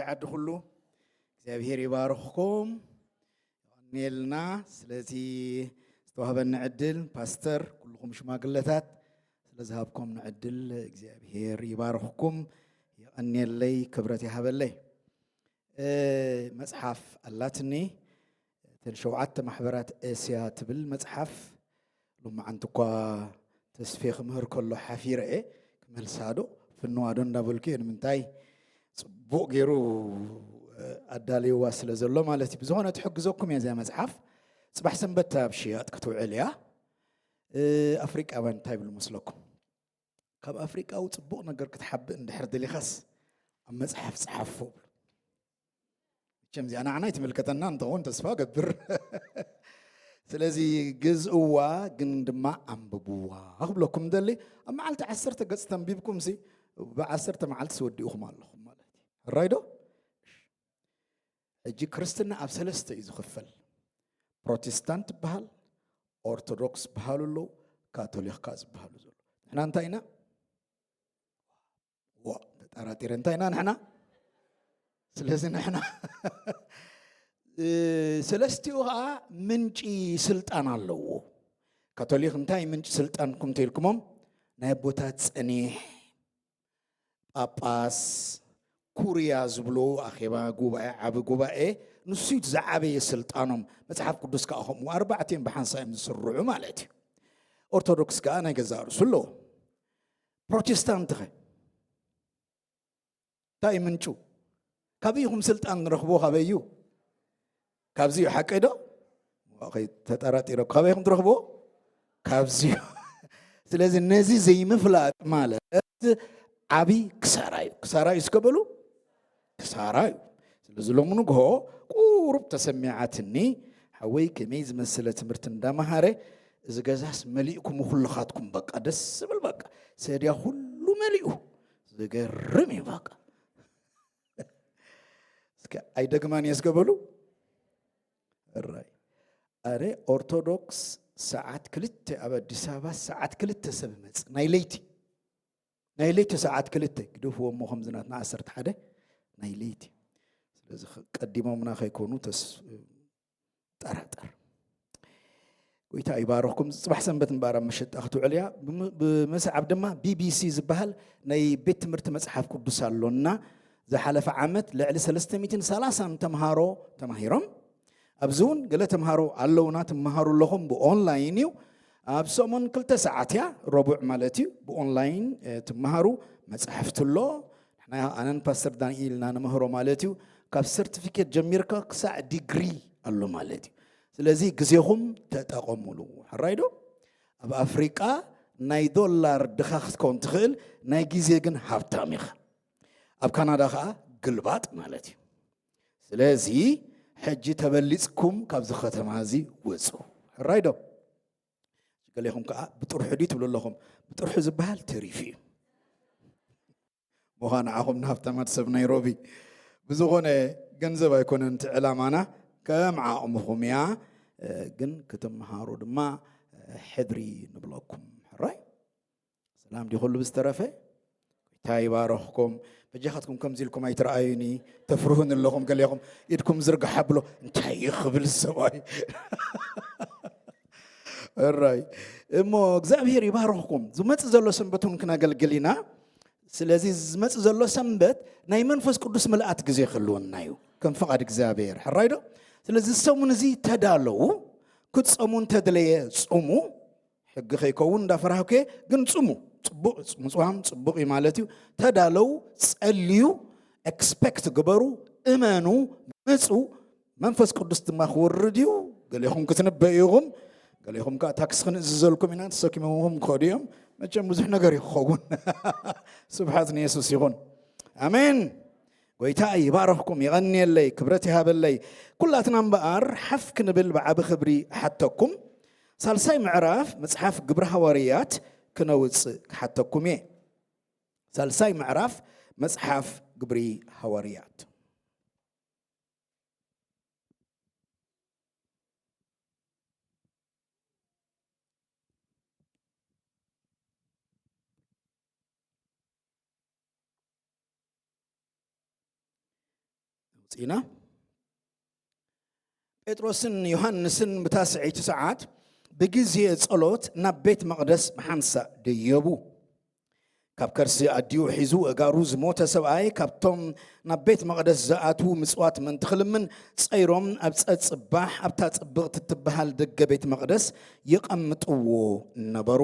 ዓዲ ኩሉ እግዚኣብሔር ይባርኽኩም። የቐንየልና ስለዚ ዝተዋህበኒ ዕድል፣ ፓስተር፣ ኩልኹም ሽማግለታት ስለ ዝሃብኩምኒ ዕድል እግዚኣብሔር ይባርኽኩም። የቐንየለይ፣ ክብረት ይሃበለይ። እ፣ መጽሓፍ ኣላትኒ፣ እተን ሸውዓተ ማሕበራት እስያ ትብል መጽሓፍ። ሎማዓንቲ እኳ ተስፌ ክምህር ከሎ ሓፊረ እየ፣ ክመልሳ ዶ ፍንዋ ዶ እንዳበልኩ እየ። ንምንታይ? ጽቡቕ ገይሩ፣ እ፣ ኣዳልይዋ ስለ ዘሎ ማለት እዩ። ብዝኾነ ትሕግዘኩም እያ እዚኣ መጽሓፍ። ጽባሕ ሰንበት ኣብ ሽያጥ ክትውዕል እያ። እ፣ ኣፍሪቃውያን እንታይ ይብሉ መስለኩም? ካብ ኣፍሪቃዊ ጽቡቕ ነገር ክትሓብእ እንድሕር ደሊኻስ ኣብ መጽሓፍ ጽሓፎ ብሉ። መቸም እዚኣ ንዓና ይትምልከተና እንተኾን ተስፋ ገብር። ስለዚ ግዝእዋ ግን ድማ ኣንብብዋ ክብለኩም ደሊ። ኣብ መዓልቲ ዓሰርተ ገጽ ተንቢብኩም ሲ ብዓሰርተ መዓልቲ ስወዲእኹም ኣለኹም ማለት እዩ። ሕራይ ዶ? ሕጂ ክርስትና ኣብ ሰለስተ እዩ ዝኽፈል። ፕሮቴስታንት ዝበሃል፣ ኦርቶዶክስ ዝበሃሉ ኣለዉ፣ ካቶሊክ ከኣ ዝበሃሉ ዘለዉ። ንሕና እንታይ ኢና? ዋ፣ ተጠራጢረ፣ እንታይ ኢና ንሕና? ስለዚ ንሕና እ፣ ሰለስቲኡ ኸኣ ምንጪ ስልጣን ኣለዎ። ካቶሊክ እንታይ ምንጪ ስልጣንኩም እንተኢልኩሞም፣ ናይ ኣቦታት ጸኒሕ፣ ጳጳስ፣ ኩርያ ዝብሎ ኣኼባ ጉባኤ፣ ዓቢ ጉባኤ፣ ንሱ እዩ ዝዓበየ ስልጣኖም። መጽሓፍ ቅዱስ ከኣ ከምኡ ኣርባዕቲኦም ብሓንሳእ እዮም ዝስርዑ ማለት እዩ። ኦርቶዶክስ ከኣ ናይ ገዛእ ርእሱ ኣለዎ። ፕሮቴስታንት ኸ እንታይ እዩ ምንጩ? ካበይ ኢኹም ስልጣን ንረኽቦ? ካበይ እዩ? ካብዚ እዩ፣ ሓቀይ ዶ? ኦኬ፣ ተጠራጢረ። ካበይ ኢኹም ትረኽቦ? ካብዚ እዩ። ስለዚ ነዚ ዘይምፍላጥ ማለት ዓቢ ክሳራ እዩ። ክሳራ እዩ እስከ በሉ፣ ክሳራ እዩ። ስለዚ ሎሚ ንግሆ ቁሩብ ተሰሚዓትኒ፣ ሓወይ ከመይ ዝመሰለ ትምህርቲ እንዳመሃረ፣ እዚ ገዛስ መሊእኩም ኩልኻትኩም፣ በቃ ደስ ዝብል፣ በቃ ሰድያ ኩሉ መሊኡ። ዝገርም እዩ በቃ። እስከ ኣይደግማን እየ እስከ በሉ። እራይ። ኣረ ኦርቶዶክስ ሰዓት ክልተ ኣብ ኣዲስ ኣበባ ሰዓት ክልተ ሰብ ይመጽእ። ናይ ለይቲ። ናይ ለይቲ ሰዓት ክልተ። ግደፍዎ እሞ ከምዚ ናትና ዓሰርተ ሓደ ናይ ለይቲ። ስለዚ ኸ-፣ ቀዲሞምና ከይኮኑ ተስ-፣ ጠራጠር። ጎይታ ይባርኽኩም። ጽባሕ ሰንበት እምበኣር ኣብ መሸጣ ክትውዕል እያ። ብም-፣ ብምስዓብ ድማ ቢ ቢ ሲ ዝበሃል ናይ ቤት ትምህርቲ መጽሓፍ ቅዱስ ኣሎና። ዝሓለፈ ዓመት ልዕሊ ሰለስተ ሚእትን ሰላሳን ተምሃሮ ተማሂሮም። ኣብዚ እውን ገለ ተምሃሮ ኣለውና፣ ትመሃሩ ኣለኹም። ብኦንላይን እዩ። ኣብ ሰሙን ክልተ ሰዓት እያ፣ ረቡዕ ማለት እዩ። ብኦንላይን፣ እ፣ ትመሃሩ። መጻሕፍቲ ኣሎ። ንሕና ኣነን ፓስተር ዳንኤል ኢና ንምህሮ ማለት እዩ። ካብ ሰርቲፊኬት ጀሚርካ ክሳዕ ዲግሪ ኣሎ ማለት እዩ። ስለዚ ግዜኹም ተጠቐሙሉ። ሕራይ ዶ? ኣብ ኣፍሪቃ ናይ ዶላር ድኻ ክትከውን ትኽእል፣ ናይ ግዜ ግን ሃብታም ኢኻ። ኣብ ካናዳ ኸኣ ግልባጥ ማለት እዩ። ስለዚ ሕጂ ተበሊጽኩም ካብዚ ከተማ እዚ ውጹ። ሕራይ ዶ? ገሌኹም ከኣ ብጥርሑ ድዩ ትብሉ ኣለኹም? ብጥርሑ ዝበሃል ተሪፉ እዩ። ምዃን ንዓኹም ንሃብታማት ሰብ ናይሮቢ። ብዝኾነ ገንዘብ ኣይኮነን እቲ ዕላማና፣ ከም ዓቕምኹም እያ። እ፣ ግን ክትምሃሩ ድማ፣ እ፣ ሕድሪ ንብለኩም። ሕራይ? ሰላም ድዩ ኩሉ ብዝተረፈ? ጎይታ ይባረኽኩም። በጃኻትኩም ከምዚ ኢልኩም ኣይትረኣዩኒ፣ ተፍርሁኒ ኣለኹም። ገሊኹም ኢድኩም ዝርግሓ ብሎ፣ እንታይ እዩ ክብል ሰብኣይ? እራይ። እሞ እግዚኣብሔር ይባርኽኩም። ዝመጽእ ዘሎ ሰንበት እውን ክነገልግል ኢና። ስለዚ ዝመጽእ ዘሎ ሰንበት ናይ መንፈስ ቅዱስ ምልኣት ግዜ ክህልወና እዩ። ከም ፍቓድ እግዚኣብሔር። ሕራይ ዶ? ስለዚ ሰሙን እዚ ተዳለዉ። ክትጸሙ እንተድለየ ጽሙ። ሕጊ ከይከውን እንዳፈራህኩ እየ፣ ግን ጽሙ። ጽቡቕ፣ ምጽዋም ጽቡቕ እዩ ማለት እዩ። ተዳለው፣ ጸልዩ፣ ኤክስፔክት ግበሩ፣ እመኑ፣ ምጹ። መንፈስ ቅዱስ ድማ ክወርድ እዩ። ገሌኹም ክትንበዩ ኢኹም፣ ገሌኹም ከኣ ታክሲ ክንእዝዘልኩም ኢና፣ ተሰኪሞምኹም ክኸዱ እዮም። መቸም ብዙሕ ነገር እዩ ክኸውን። ስብሓት ንየሱስ ይኹን። ኣሜን። ጎይታ ይባርኽኩም፣ ይቐንየለይ፣ ክብረት ይሃበለይ። ኩላትና እምበኣር ሓፍ ክንብል ብዓቢ ክብሪ እሓተኩም። ሳልሳይ ምዕራፍ መጽሓፍ ግብሪ ሃዋርያት ክነውጽእ ክሓተኩም እየ። ሳልሳይ ምዕራፍ መጽሓፍ ግብሪ ሃዋርያት። ጺና ጴጥሮስን ዮሃንስን ብታስዐይቲ ሰዓት ብግዜ ጸሎት ናብ ቤት መቕደስ ብሓንሳእ ደየቡ። ካብ ከርሲ ኣዲኡ ሒዙ እጋሩ ዝሞተ ሰብኣይ ካብቶም ናብ ቤት መቕደስ ዝኣትዉ ምጽዋት ምእንቲ ክልምን ጸይሮም ኣብ ጸጽባሕ ኣብታ ጽብቕቲ እትበሃል ደገ ቤት መቕደስ ይቐምጥዎ ነበሩ።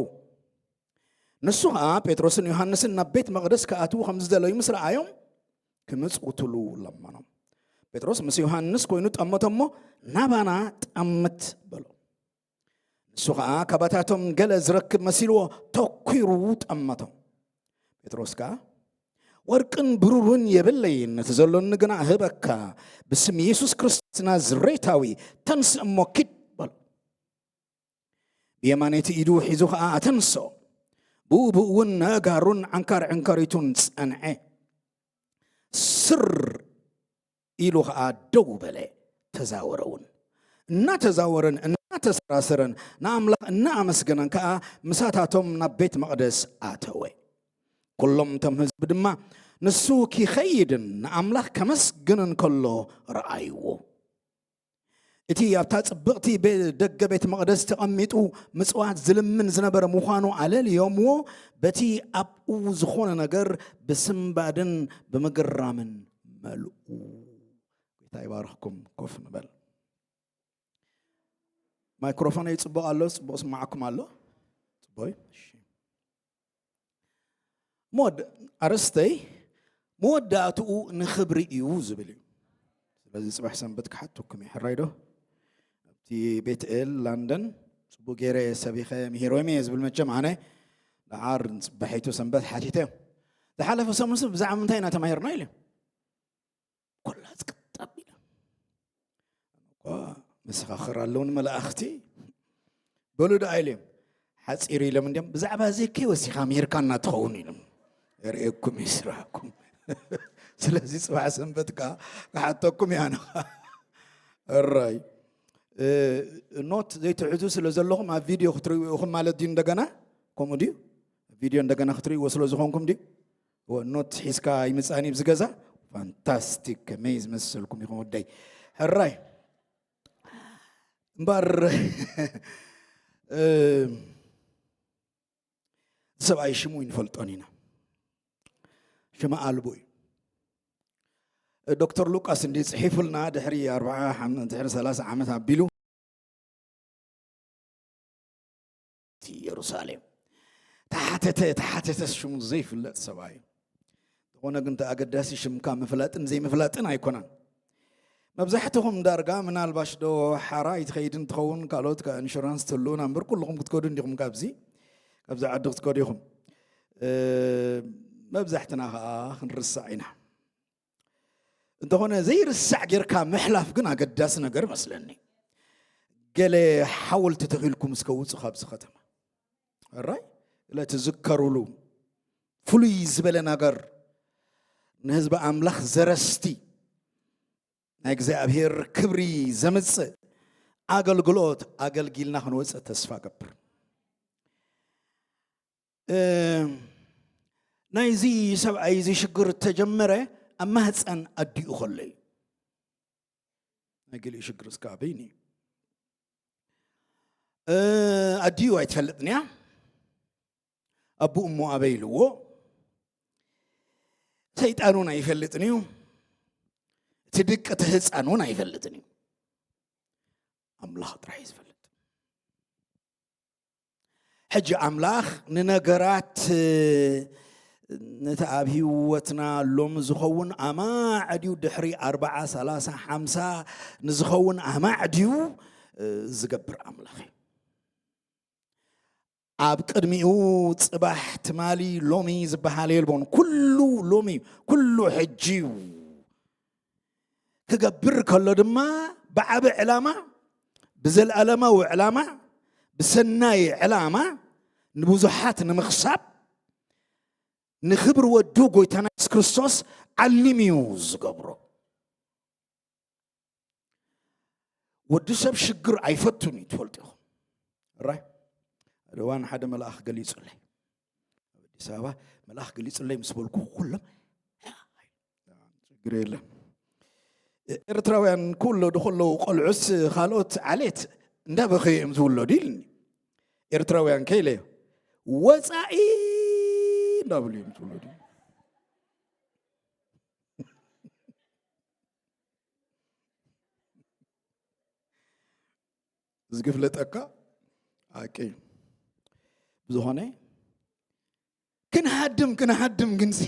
ንሱ ኸኣ ጴጥሮስን ዮሃንስን ናብ ቤት መቕደስ ክኣትዉ ከም ዝደለዩ ምስ ረኣዮም ክምጽውትሉ ለመኖም። ጴጥሮስ ምስ ዮሃንስ ኮይኑ ጠመቶ እሞ ናባና ጠምት በሎ። ንሱ ኸኣ ካባታቶም ገለ ዝረክብ መሲልዎ ተኲሩ ጠመቶም። ጴጥሮስ ከኣ ወርቅን ብሩርን የብለይን፣ ነቲ ዘሎኒ ግና እህበካ፣ ብስም የሱስ ክርስቶስ ናዝሬታዊ ተንስእ እሞ ኪድ በሎ። ብየማነይቲ ኢዱ ሒዙ ኸኣ ኣተንስኦ። ብኡ ብኡ እውን ነእጋሩን ዓንካር ዕንከሪቱን ጸንዐ። ስር ኢሉ ኸኣ ደው በለ። ተዛወረ እውን። እናተዛወረን እናተሰራሰረን ንኣምላኽ እናኣመስገነን ከኣ ምሳታቶም ናብ ቤት መቕደስ ኣተወ። ኩሎም እቶም ህዝቢ ድማ ንሱ ኪኸይድን ንኣምላኽ ከመስግንን ከሎ ረኣይዎ። እቲ ኣብታ ጽብቕቲ ቤ- ደገ ቤት መቕደስ ተቐሚጡ ምጽዋት ዝልምን ዝነበረ ምዃኑ ኣለልዮምዎ፣ በቲ ኣብኡ ዝኾነ ነገር ብስንባድን ብምግራምን መልኡ። ጌታ ይባርኽኩም። ኮፍ ንበል። ማይክሮፎነይ ጽቡቕ ኣሎ? ጽቡቕ ስማዓኩም ኣሎ? ጽቡቕ እዩ። እሺ። መወድ ኣረስተይ መወዳእትኡ ንኽብሪ እዩ ዝብል እዩ። ስለዚ ጽባሕ ሰንበት ክሓተኩም እዩ። ሕራይ ዶ? ኣብቲ ቤት እል ላንደን ጽቡቅ ገይረ ሰቢኸ ምሂሮም እየ ዝብል። መቸም ኣነ ደሓር ጽባሒቱ ሰንበት ሓቲተ ዝሓለፈ ሰሙን ሰብ ብዛዕባ ምንታይ ኢና ተማሂርና ኢለ ኮላጽ ቅጣብ ኢለ እኳ መሰኻኽር ኣለውን መላእኽቲ በሉ ደኣ ኢለ ሓጺር ኢሎም እንዲም ብዛዕባ እዚ ከይወሲኻ ምሂርካና ትኸውን ኢሎም ርእየኩም ይስራሕኩም። ስለዚ ጽባሕ ሰንበት ከዓ ክሓተኩም እያ ነኻ። እራይ እ፣ ኖት ዘይትሕዙ ስለ ዘለኹም ኣብ ቪድዮ ክትርእዩ ኢኹም ማለት ድዩ? እንደገና ከምኡ ድዩ? ቪድዮ እንደገና ክትርእይዎ ስለ ዝኾንኩም ድዩ? እወ፣ ኖት ሒዝካ ይምጻኒ ኣብዚ ገዛ። ፋንታስቲክ፣ ከመይ ዝመሰልኩም ኢኹም ወደይ። ሕራይ እምበር እ፣ ሰብኣይ ሽሙ ይንፈልጦን ኢና። ሽመ ኣልቦ እዩ። ዶክተር ሉቃስ እንዲ ጽሒፉልና ድሕሪ ኣርብዓ ዓመት፣ ድሕሪ ሰላሳ ዓመት ኣቢሉ ኢየሩሳሌም ተሓተተ። ተሓተተስ ሽሙ ዘይፍለጥ ሰብኣይ እዩ። ዝኾነ ግን እቲ ኣገዳሲ ሽምካ ምፍላጥን ዘይምፍላጥን ኣይኮነን። መብዛሕትኹም ዳርጋ ምናልባሽ ዶ ሓራ ይትኸይድን ትኸውን፣ ካልኦት ከ ኢንሹራንስ ትህልውና እምበር ኩልኹም ክትከዱ እንዲኹም ካብዚ፣ ካብዚ ዓዲ ክትከዱ ኢኹም። እ፣ መብዛሕትና ኸዓ ክንርሳዕ ኢና። እንተኾነ ዘይርሳዕ ጌርካ ምሕላፍ ግን ኣገዳሲ ነገር መስለኒ። ገለ ሓወልቲ ተኺልኩም እስከ ውጹ ካብዚ ከተማ። ራይ ገለ ትዝከሩሉ ፍሉይ ዝበለ ነገር ንህዝቢ ኣምላኽ ዘረስቲ ናይ እግዚኣብሔር ክብሪ ዘምጽእ ኣገልግሎት ኣገልጊልና ክንወጽእ ተስፋ ገብር። እ፣ ናይዚ ሰብኣይ እዚ ሽግር ተጀመረ ኣብ ማህፀን ኣዲኡ ከሎ እዩ። ናይ ገሊኡ ሽግር እስከ ኣበይኒ እዩ? እ፣ ኣዲኡ ኣይትፈልጥን እያ። ኣቦኡ እሞ ኣበይ ኢልዎ? ሰይጣን እውን ኣይፈልጥን እዩ። እቲ ድቂ እቲ ህፃን እውን ኣይፈልጥን እዩ። ኣምላኽ ጥራሕ እዩ ዝፈልጥ። ሕጂ ኣምላኽ ንነገራት ነቲ ኣብ ህይወትና ሎሚ ዝኸውን ኣማዕድዩ ድሕሪ ኣርብዓ፣ ሰላሳ፣ ሓምሳ ንዝኸውን ኣማዕድዩ ዝገብር ኣምላኽ እዩ። ኣብ ቅድሚኡ ጽባሕ፣ ትማሊ፣ ሎሚ ዝበሃል የልቦን። ኩሉ ሎሚ፣ ኩሉ ሕጂ እዩ። ክገብር ከሎ ድማ ብዓቢ ዕላማ፣ ብዘለኣለማዊ ዕላማ፣ ብሰናይ ዕላማ ንብዙሓት ንምኽሳብ ንኽብሪ ወዱ ጎይታና የሱስ ክርስቶስ ዓሊም እዩ ዝገብሮ። ወዲ ሰብ ሽግር ኣይፈቱን እዩ፣ ትፈልጡ ኢኹም። ራይ ሓደ እዋን ሓደ መልኣኽ ገሊጹለይ፣ ኣብ ኣዲስ ኣበባ መልኣኽ ገሊጹለይ ምስ በልኩ ኩሎም ሽግር የለን። ኤርትራውያን ክውለዱ ከለዉ ቆልዑስ ካልኦት ዓሌት እንዳበኸዩ እዮም ዝውለዱ ኢልኒ። ኤርትራውያን ከይለዮ ወፃኢ እንዳብሉ እዮም ዝውለዱ። ዝግፍለጠካ ኣቂ ብዝኾነ ክንሃድም ክንሃድም ግንሲ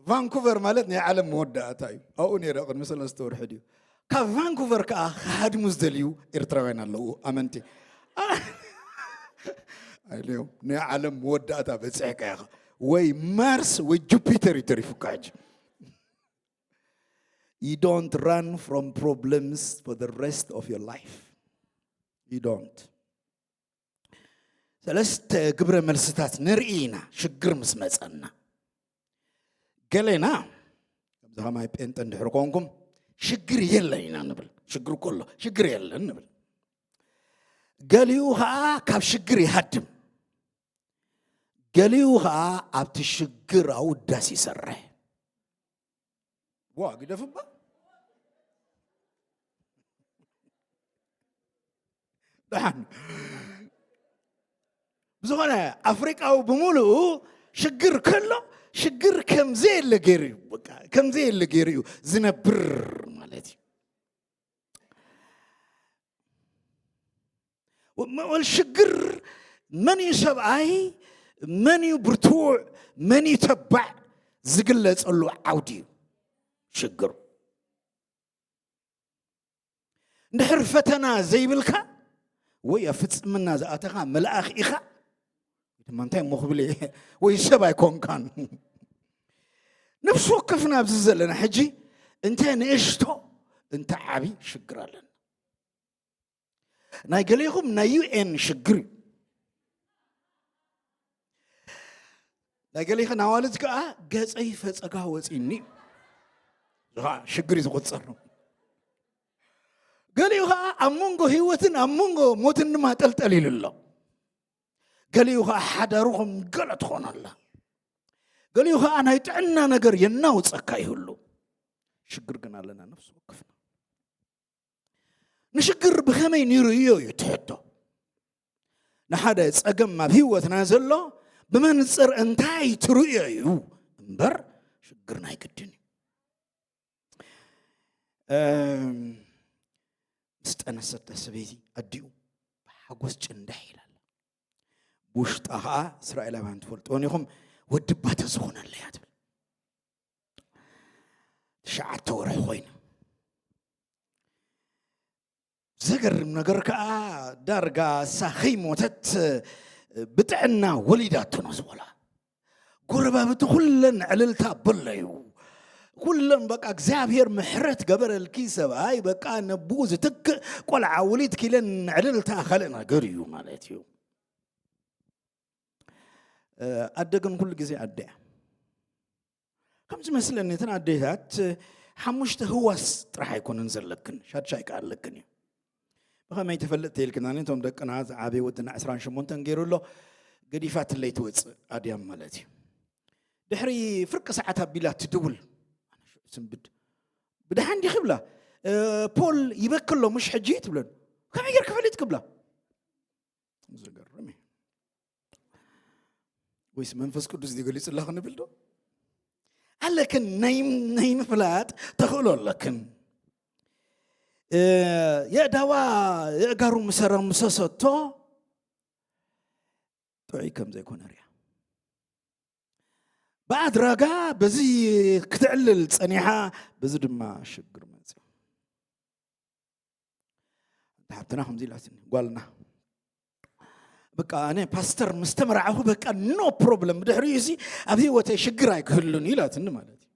ቫንኩቨር ማለት ናይ ዓለም መወዳእታ እዩ። ኣብኡ ነይረ ቅድሚ ሰለስተ ወርሒ ድዩ። ካብ ቫንኩቨር ከዓ ክሃድሙ ዝደልዩ ኤርትራውያን ኣለዉ ኣመንቲ። ኣይልዮም ናይ ዓለም መወዳእታ በፅሕካ ኢኻ። ወይ ማርስ ወይ ጁፒተር እዩ ተሪፉካ ሕጂ። You don't run from problems for the rest of your life. You don't. ሰለስተ ግብረ መልስታት ንርኢ ኢና። ሽግር ምስ መፀና ገሌና ከምዚ ከማይ ጴንጠ እንድሕር ኮንኩም ሽግር የለን ኢና ንብል። ሽግር እኮ ኣሎ፣ ሽግር የለን ንብል። ገሊኡ ከዓ ካብ ሽግር ይሃድም፣ ገሊኡ ከዓ ኣብቲ ሽግር ኣውዳስ ይሰርሕ። ዋ ግደፍባ ደሓን ብዝኾነ ኣፍሪቃዊ ብምሉኡ ሽግር ከሎ ሽግር ከምዘየለ ገይሩ እዩ። በቃ ከምዘየለ ገይሩ እዩ ዝነብር ማለት እዩ። ወል ሽግር መን እዩ ሰብኣይ፣ መን እዩ ብርቱዕ፣ መን እዩ ተባዕ ዝግለጸሉ ዓውዲ እዩ ሽግሩ። እንድሕር ፈተና ዘይብልካ ወይ ኣብ ፍጽምና ዝኣተኻ መልኣኽ ኢኻ ወይ ድማ እንታይ እሞ ክብል እየ ወይ ሰብ ኣይኮንካን። ነፍሲ ወከፍና ኣብዚ ዘለና ሕጂ እንተ ንእሽቶ እንተ ዓቢ ሽግር ኣለና። ናይ ገሌኹም ናይ ዩ ኤን ሽግር እዩ። ናይ ገሌኽን ኣዋልድ ከዓ ገፀይ ፈፀጋ ወፂኒ እዩ። እዚ ከዓ ሽግር እዩ ዝቁፀር ነው። ገሊኡ ከዓ ኣብ መንጎ ህይወትን ኣብ መንጎ ሞትን ድማ ጠልጠል ኢሉ ኣሎ። ገሊኡ ከዓ ሓዳርኹም ገለ ትኾን ኣላ። ገሊኡ ከዓ ናይ ጥዕና ነገር የናውፀካ ይህሉ። ሽግር ግን ኣለና ነፍሲ ወከፍና። ንሽግር ብኸመይ ንርእዮ እዩ እቲ ሕቶ። ንሓደ ጸገም ኣብ ህይወትና ዘሎ ብመንጽር እንታይ ትርእዮ እዩ እምበር ሽግር ናይ ግድን እዩ። እም፣ ምስ ጠነሰት እታ ሰበይቲ ኣዲኡ ብሓጎስ ጭንዳሕ ኢላ ኣላ። ብውሽጣ ኸኣ እስራኤላውያን ትፈልጥዎን ኢኹም ወዲ ባተ ዝኾነለይ እያ ትብል። ትሽዓተ ወርሒ ኮይኑ። ዘገርም ነገር ከኣ ዳርጋ እሳ ከይሞተት ብጥዕና ወሊዳቶ ነው ዝበላ። ጎረባብቲ ኩለን ዕልልታ በለዩ። ኩለን በቃ እግዚኣብሔር ምሕረት ገበረልኪ ሰብኣይ በቃ ነብኡ ዝትክእ ቆልዓ ውሊድኪ ኢለን ዕልልታ ካልእ ነገር እዩ ማለት እዩ። ኣደ ግን ኩሉ ግዜ ኣደ እያ። ከም ዝመስለኒ እተን ኣዴታት ሓሙሽተ ህዋስ ጥራሕ ኣይኮነን ዘለክን፣ ሻድሻይ ከኣ ኣለክን እዩ። ብኸመይ ትፈልጥ ተይልክናኒ፣ እቶም ደቅና ዝዓበየ ወድና ዕስራን ሸሞንተን ገይሩ ኣሎ፣ ገዲፋትለይ ትወፅእ ኣድያም ማለት እዩ። ድሕሪ ፍርቂ ሰዓት ኣቢላ ትድውል፣ ስንብድ ብድሓን ዲኺ ብላ፣ ፖል ይበኪ ኣሎ ምሽ ሕጂ ትብለን፣ ከመይ ጌርኪ ፈሊጥኪ ብላ። ዝገርም እዩ። ወይስ መንፈስ ቅዱስ ዝገሊጽላ ክንብል ዶ? ኣለክን ናይ ናይ ምፍላጥ ተኽእሎ ኣለክን። እ፣ የእዳዋ የእጋሩ ምሰረ ምሰሰቶ ጥዑይ ከም ዘይኮነ ርያ። ብኣድራጋ በዚ ክትዕልል ጸኒሓ፣ በዚ ድማ ሽግር መጽእ። ሓንቲ ሓብትና ከምዚ ኢላትኒ፣ ጓልና። በቃ ኣነ ፓስተር ምስ ተመርዓኹ በቃ ኖ ፕሮብለም፣ ብድሕሪኡ እዚ ኣብ ህይወተይ ሽግር ኣይክህሉን ኢላትኒ ማለት እዩ።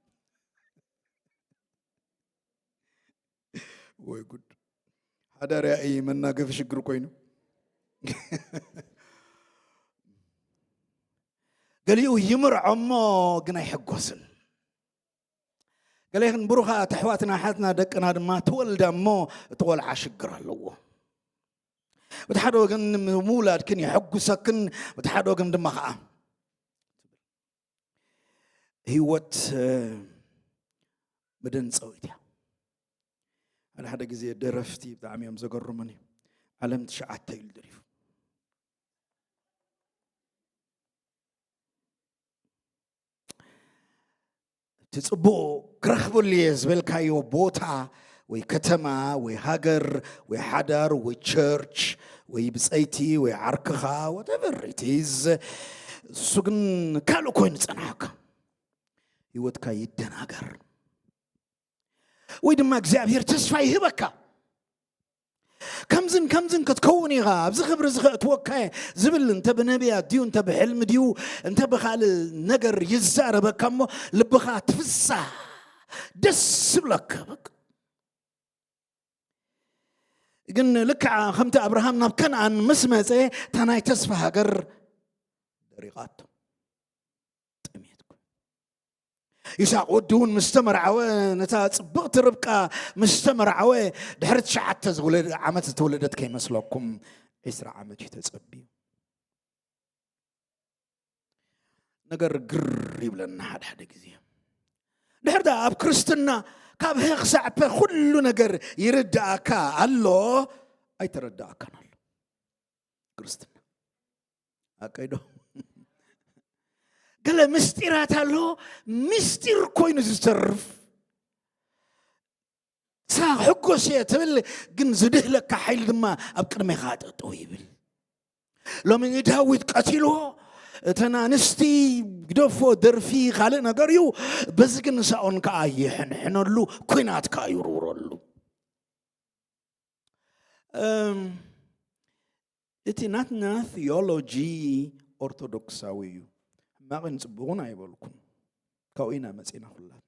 ወይ ጉድ። ሓዳር ያኢ መናገፊ ሽግር ኮይኑ። ገሊኡ ይምርዖ እሞ ግን ኣይሕጎስን። ገሌኽን ብሩኻት ኣሕዋትና ሓትና ደቅና ድማ ትወልዳ እሞ እቲ ቆልዓ ሽግር ኣለዎ። በቲ ሓደ ወገን ምውላድክን የሐጉሰክን፣ በቲ ሓደ ወገን ድማ ኸዓ ህይወት፣ እ፣ መደንፀዊት እያ። ሓደ ሓደ ግዜ ደረፍቲ ብጣዕሚ እዮም ዘገርሙኒ። ዓለም ትሽዓተ ኢሉ ደሪፉ። እቲ ጽቡቕ ክረኽበሉ እየ ዝበልካዮ ቦታ ወይ ከተማ ወይ ሃገር ወይ ሓዳር ወይ ቸርች ወይ ብጸይቲ ወይ ዓርክኻ፣ whatever it is፣ እሱ ግን ካልእ ኮይኑ ጸንሓካ፣ ህይወትካ ይደናገር። ወይ ድማ እግዚኣብሔር ተስፋ ይህበካ። ከምዝን ከምዝን ክትከውን ኢኻ፣ ኣብዚ ክብሪ እዚ ከእትወካ እየ ዝብል፣ እንተ ብነቢያት ድዩ፣ እንተ ብሕልሚ ድዩ፣ እንተ ብኻልእ ነገር ይዛረበካ እሞ፣ ልብኻ ትፍሳህ፣ ደስ ይብለካ። በቃ ግን ልክዓ ከምቲ ኣብርሃም ናብ ከነኣን ምስ መጸ፣ እታ ናይ ተስፋ ሃገር ደሪቓቶ። ጥሜት እኮ። ይስሐቅ ወዲ እውን ምስ ተመርዓወ፣ ነታ ጽብቕቲ ርብቃ ምስ ተመርዓወ፣ ድሕሪ ትሽዓተ ዝወለደ ዓመት ዝተወለደት ከይመስለኩም፣ ዕስራ ዓመት እዩ ተጸብዩ። ነገር ግር ይብለና ሓደ ሓደ ግዜ። ድሕር ደኣ ኣብ ክርስትና ካብ ሀ ክሳዕ ፐ ኩሉ ነገር ይርድኣካ ኣሎ፣ ኣይተረድኣካን ኣሎ። ክርስትና ኣቀይዶ ገለ ምስጢራት ኣሎ፣ ምስጢር ኮይኑ ዝተርፍ። ንስኻ ክሕጎስ እየ ትብል፣ ግን ዝድህለካ ሓይሊ ድማ ኣብ ቅድሜኻ ጠጠው ይብል። ሎሚ ንዳዊት ቀቲልዎ፣ እተን ኣንስቲ ግደፎ፣ ደርፊ ካልእ ነገር እዩ። በዚ ግን ሳኦን ከኣ ይሕንሕነሉ፣ ኲናት ከኣ ይውርውረሉ። እም፣ እቲ ናትና ቲዮሎጂ ኦርቶዶክሳዊ እዩ። ሕማቕን ጽቡቕን ኣይበልኩን። ካብኡ ኢና መጺና ኩላትና።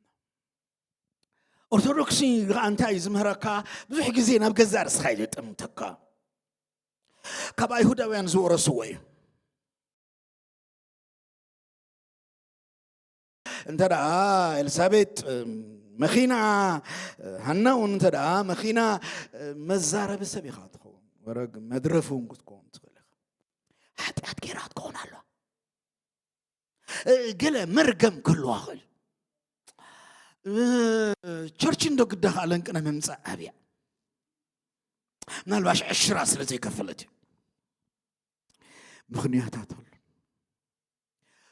ኦርቶዶክሲ ከኣ እንታይ እዩ ዝምህረካ? ብዙሕ ግዜ ናብ ገዛእ ርእስኻ እዩ ዘጠምተካ። ካብ ኣይሁዳውያን ዝወረስዎ እዩ። እንተ ደኣ ኤልሳቤጥ፣ እም፣ መኺና፣ ሃና እውን እንተ ደኣ መኺና፣ መዛረቢ ሰብ ኢኻ ትኸውን። ወረግ መድረፊ እውን ክትከውን ትኽእል ኢኻ። ሓጢኣት ገይራ ትኸውን ኣለዋ። እ፣ ገለ መርገም ክህልዋ ይኽእል። እ፣ ቸርች እንዶ ግዳ ከኣ ለንቅነ ምምጻእ ኣብያ። ምናልባሽ ዕሽራ ስለ ዘይከፈለት እዩ። ምኽንያታት ኣሎ።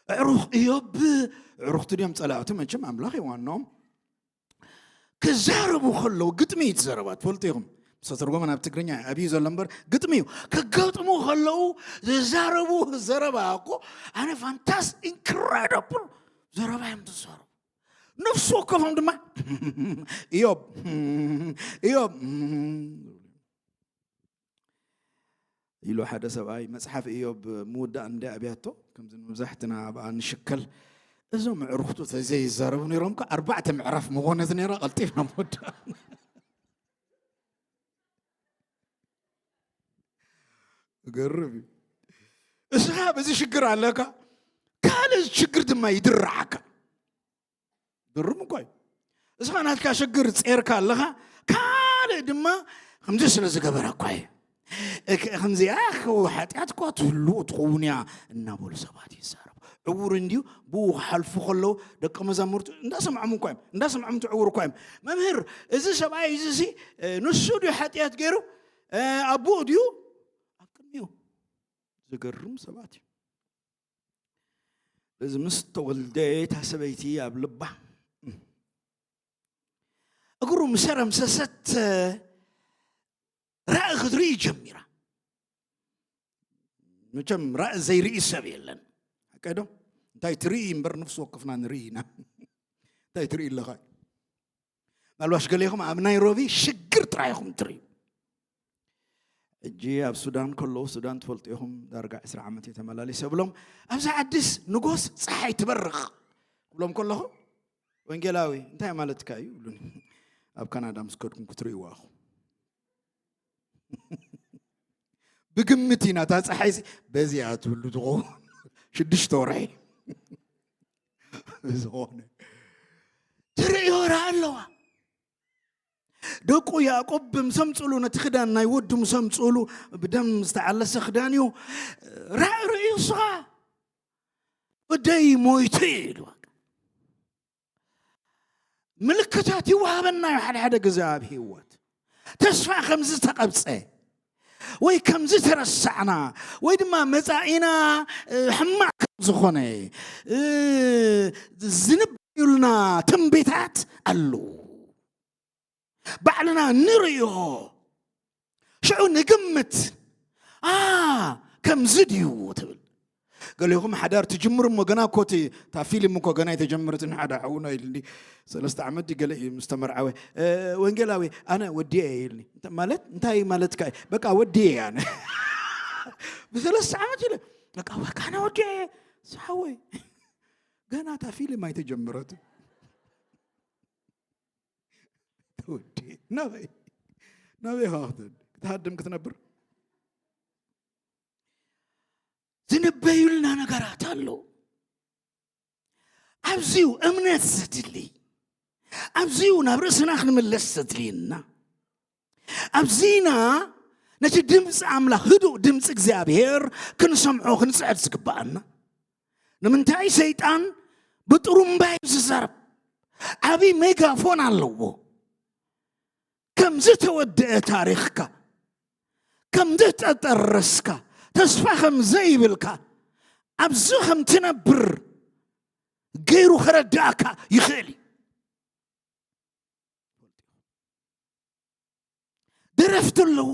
ኣዕሩኽ እዮብ፣ ኣዕሩኽቲ ድዮም ጸላእቲ? መቸም ኣምላኽ እዩ ዋናኦም። ክዛረቡ ከለዉ ግጥሚ እዩ እቲ ዘረባ፣ ትፈልጡ ኢኹም። ዝተተርጎመ ናብ ትግርኛ ኣብዩ ዘሎ እምበር ግጥሚ እዩ። ክገጥሙ ከለዉ ዝዛረቡ ዘረባ እኮ ኣነ ፋንታስ ኢንክሬዲብል ዘረባ እዮም ዝዛረቡ። ነፍሲ ወከፎም ድማ እዮብ፣ እዮብ ኢሉ ሓደ ሰብኣይ መጽሓፍ እዮብ ምውዳእ እንደ ኣብያቶ፣ ከምዚ ንመብዛሕትና ኣብኣ ንሽከል፣ እዞም ኣዕሩኽቱ ተዘይዛረቡ ነይሮም ከ ኣርባዕተ ምዕራፍ ምኾነት ነይራ፣ ቀልጢፍና ምውዳእ። ገርም እዩ። እስኻ በዚ ሽግር ኣለካ፣ ካልእ ሽግር ድማ ይድርዓካ። ግርም እኮ እዩ። እስኻ ናትካ ሽግር ጼርካ ኣለኻ፣ ካልእ ድማ ከምዚ ስለ ዝገበረ እኮ እዩ። እክ-፣ ከምዚኣ እኮ ሓጢኣት እኮ ትህሉ ትኸውን እያ እናበሉ ሰባት ይዛረቡ። ዕውር እንድዩ፣ ብኡ ክሓልፉ ከለዉ ደቀ መዛሙርቱ እንዳሰምዖም እኮ እዮም፣ እንዳሰምዖም ትዕውር እኮ እዮም። "መምህር፣ እዚ ሰብኣይ እዚ ሲ፣ እ፣ ንሱ ድዩ ሓጢኣት ገይሩ? እ፣ ኣቦኡ ድዩ ኣብ ቅድሚኡ?" ዝገርም ሰባት እዩ። እዚ ምስ ተወልደ እታ ሰበይቲ ኣብ ልባ እግሩ ምስ ኣረምሰሰት ራኢ ክትርኢ ጀሚራ። መቸም ራኢ ዘይርኢ ሰብ የለን። ሓቀይ ዶ? እንታይ ትርኢ እምበር፣ ነፍሲ ወከፍና ንርኢ ኢና። እንታይ ትርኢ ኣለኻ? ምናልባሽ ገሌኹም ኣብ ናይሮቢ ሽግር ጥራይ ኢኹም ትርእዩ። ሕጂ ኣብ ሱዳን ከለዉ፣ ሱዳን ትፈልጡ ኢኹም፣ ዳርጋ ዕስራ ዓመት እየ ተመላሊሰ ብሎም፣ ኣብዛ ዓዲስ ንጎስ ጸሓይ ትበርቕ ክብሎም ከለኹ፣ "ወንጌላዊ፣ እንታይ ማለትካ እዩ?" ይብሉኒ። ኣብ ካናዳ ምስ ከድኩም ክትርእይዋ ኢኹም። ብግምት ኢና፣ እታ ጸሓይ ሲ-፣ በዚኣ ትብሉ ትኸውን። ሽዱሽተ ወርሒ። ብዝኾነ፣ ትርእዮ ረኣ ኣለዋ። ደቁ ያዕቆብ ምስ ኣምጽእሉ፣ ነቲ ክዳን ናይ ወዱ ምስ ኣምጽእሉ፣ ብደም ዝተዓለሰ ክዳን እዩ። ራእ ርእዩ፣ ንስኻ፣ "ወደይ ሞይቱ እዩ" ኢሉ። ምልክታት ይወሃበና እዩ። ሓደ ሓደ ግዜ ኣብ ህይወት ተስፋ ከም ዝተቐብፀ ወይ ከም ዝተረሳዕና ወይ ድማ መጻኢና ሕማቕ ከም ዝኾነ ዝንበዩልና ትንቢታት ኣለዉ። ባዕልና ንርእዮ፣ ሽዑ ንግምት። ኣ ከምዚ ድዩ ትብል። ገሊኹም ሓዳር ትጅምሩ እሞ ገና እኮ እቲ እታ ፊልም እኮ ገና ኣይተጀመረትን። ሓደ ሓውና ኢልኒ፣ ሰለስተ ዓመት ድዩ ገለ እዩ ምስ ተመርዓወ፣ "ወንጌላዊ ኣነ ወዲኤ" ኢልኒ። ማለት እንታይ ማለትካ እዩ? በቃ ወዲኤ ኣነ ብሰለስተ ዓመት ኢለ፣ በቃ ወካ ኣነ ወዲኤ። ሳወይ ገና እታ ፊልም ኣይተጀመረትን። ተወዲ ናበይ ናበይ ኻኽትን ክትሃድም ክትነብር ዝንበዩልና ነገራት ኣሎ። ኣብዚዩ እምነት ዘድሊ፣ ኣብዚዩ ናብ ርእስና ክንምለስ ዘድልየና፣ ኣብዚና ነቲ ድምፂ ኣምላኽ፣ ህዱእ ድምፂ እግዚኣብሔር ክንሰምዖ ክንፅዕድ ዝግብኣና። ንምንታይ ሰይጣን ብጥሩምባ እዩ ዝዛረብ? ዓብዪ ሜጋፎን ኣለዎ። ከም ዝተወደአ ታሪኽካ፣ ከም ዝተጠረስካ፣ ተስፋ ከም ዘይብልካ፣ ኣብዚ ከም ትነብር ገይሩ ከረዳእካ ይኽእል እዩ። ደረፍቲ ኣለዎ።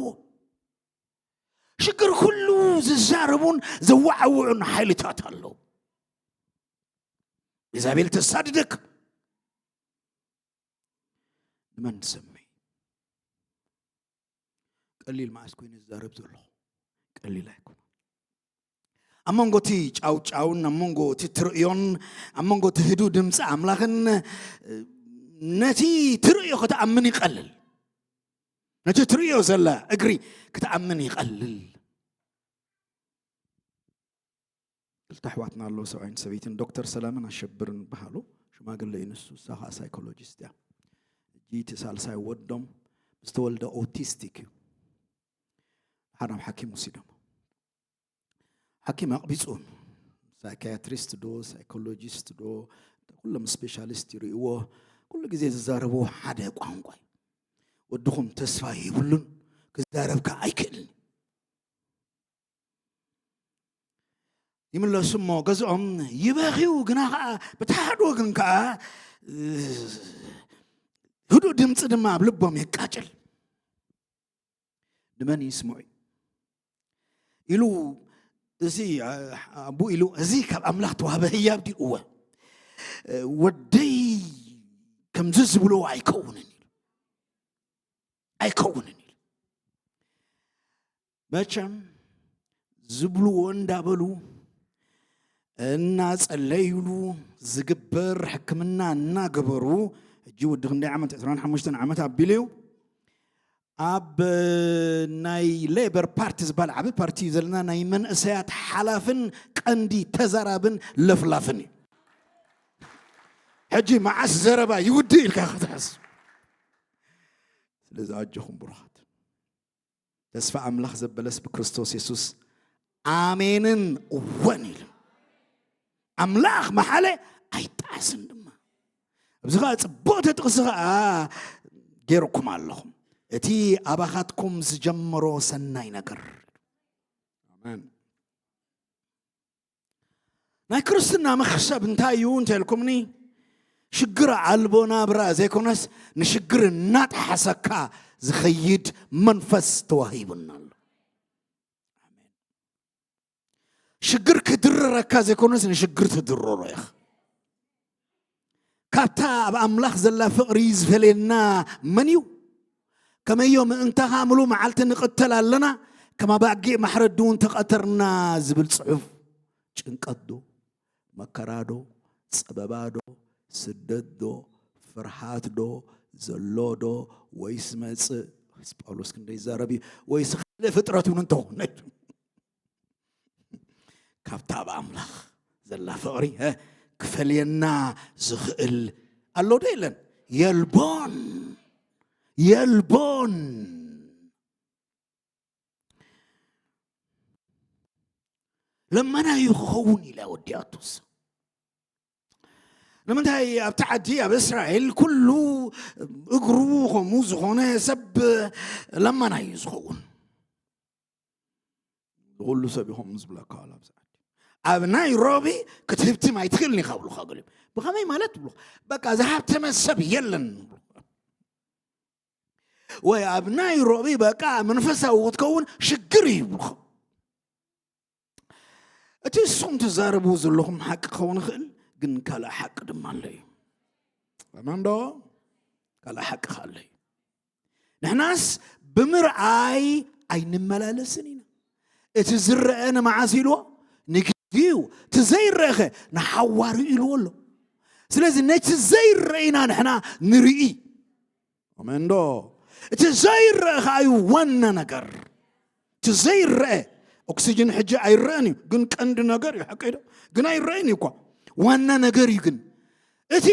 ሽግር ኩሉ ዝዛረቡን ዘዋዓውዑን ሓይልታት ኣለዉ። ኢዛቤል ተሳድደክ። ንመን ትሰምዒ? ቀሊል መዓስ ኮይኑ ዝዛረብ ዘለኹ? ቀሊል ኣይኮነ። ኣብ መንጎ እቲ ጫውጫውን ኣብ መንጎ እቲ ትርእዮን ኣብ መንጎ እቲ ህዱእ ድምፂ ኣምላኽን ነቲ ትርእዮ ክትኣምን ይቐልል። ነቲ ትርእዮ ዘላ እግሪ ክትኣምን ይቐልል። ክልተ ኣሕዋትና ኣለዉ፣ ሰብኣይን ሰበይትን፣ ዶክተር ሰላምን ኣሸብርን በሃሉ። ሽማግለ እዩ ንሱ፣ እሳ ኸዓ ሳይኮሎጂስት እያ። ሕጂ እቲ ሳልሳይ ወዶም ምስ ተወልደ ኦቲስቲክ እዩ። ሓደ ናብ ሓኪም ወሲዶም። ሓኪም ኣቕቢፁ። ሳይካያትሪስት ዶ ሳይኮሎጂስት ዶ፣ ኩሎም ስፔሻሊስት ይርእይዎ። ኩሉ ግዜ ዝዛረብዎ ሓደ ቋንቋ እዩ። ወድኹም ተስፋ የብሉን፣ ክዛረብ ከዓ ኣይክእልን። ይምለሱ እሞ ገዝኦም ይበኽዩ፣ ግና ከዓ ብቲ ሓደ ወገን ከዓ ህዱእ ድምፂ ድማ ኣብ ልቦም የቃጭል። ንመን ይስምዑ ኢሉ እዚ ኣቡ ኢሉ፣ እዚ ካብ ኣምላኽ ተዋህበ ህያብ ድዩ? እወ። ወደይ ከምዚ ዝብልዎ ኣይከውንን ኢሉ፣ ኣይከውንን ኢሉ። መቸም ዝብልዎ እንዳበሉ እናጸለዩሉ ዝግበር ሕክምና እናገበሩ፣ ሕጂ ወዲ ክንደይ ዓመት? ዕስራን ሓሙሽተን ዓመት ኣቢሉ እዩ። ኣብ ናይ ሌበር ፓርቲ ዝበሃል ዓቢ ፓርቲ እዩ ዘለና፣ ናይ መንእሰያት ሓላፍን ቀንዲ ተዛራብን ለፍላፍን እዩ። ሕጂ መዓስ ዘረባ ይውድእ ኢልካ ክትሕስብ። ስለዚ ኣጆኹም ብሩኻት። ተስፋ ኣምላኽ ዘበለስ ብክርስቶስ የሱስ ኣሜንን እወን ኢሉ። ኣምላኽ መሓለ ኣይጠዓስን ድማ። ኣብዚ ኸዓ ጽቡቕ ተጥቕሲ ኸዓ ገይርኩም ኣለኹም። እቲ ኣባኻትኩም ዝጀመሮ ሰናይ ነገር። ኣሜን። ናይ ክርስትና መኽሰብ እንታይ እዩ እንተልኩምኒ፣ ሽግር ኣልቦ ናብራ ዘይኮነስ፣ ንሽግር እናጠሓሰካ ዝኸይድ መንፈስ ተዋሂቡና ኣሎ። ኣሜን። ሽግር ክድርረካ ዘይኮነስ፣ ንሽግር ትድርሮ ኢኻ። ካብታ ኣብ ኣምላኽ ዘላ ፍቕሪ ዝፈልየና መን እዩ? ከመዮ ምእንታኻ ምሉእ መዓልቲ ንቕተል ኣለና፣ ከም ኣባጊዕ ማሕረዲ እውን ተቐተርና ዝብል ጽሑፍ። ጭንቀት ዶ? መከራ ዶ? ጸበባ ዶ? ስደት ዶ? ፍርሃት ዶ? ዘሎ ዶ? ወይስ መጽእ? ወይስ ጳውሎስ ክንደይ ይዛረብ እዩ? ወይስ ካልእ ፍጥረት እውን እንተኾነ? ካብታ ኣብ ኣምላኽ ዘላ ፍቕሪ፣ እ፣ ክፈልየና ዝኽእል ኣሎ ዶ የለን? የልቦን። የልቦን። ለመና እዩ ክኸውን ኢላ ወዲኣቶስ። ንምንታይ ኣብቲ ዓዲ ኣብ እስራኤል ኩሉ እግሩ ከምኡ ዝኾነ ሰብ ለማና እዩ ዝኸውን? ኩሉ ሰብ ይኸም ዝብለካ ኣሎ ኣብዚ ዓዲ። ኣብ ናይሮቢ ክትህብትም ኣይትኽእልን ኢኻ ብሉኻ ገሊኦም። ብኸመይ ማለት ብሉኻ? በቃ ዝሃብተመ ሰብ የለን። ወይ ኣብ ናይሮቢ በቃ መንፈሳዊ ክትከውን ሽግር እዩ ብሉኻ። እቲ ንስኹም ትዛረቡ ዘለኹም ሓቂ ክኸውን ይኽእል፣ ግን ካልእ ሓቂ ድማ ኣሎ እዩ። ኣማን ዶ? ካልእ ሓቂ ከ ኣሎ እዩ። ንሕናስ ብምርኣይ ኣይንመላለስን ኢና። እቲ ዝረአ ንመዓስ ኢልዎ? ንግዜኡ። እቲ ዘይረአኸ ንሓዋሩ ኢልዎ ኣሎ። ስለዚ ነቲ ዘይረአ ኢና ንሕና ንርኢ። ኣሜን ዶ? እቲ ዘይረአ ከኣ እዩ ዋና ነገር። እቲ ዘይረአ፣ ኦክሲጅን ሕጂ ኣይረአን እዩ፣ ግን ቀንዲ ነገር እዩ። ሓቀይ ዶ? ግን ኣይረአን እዩ እኳ። ዋና ነገር እዩ ግን። እቲ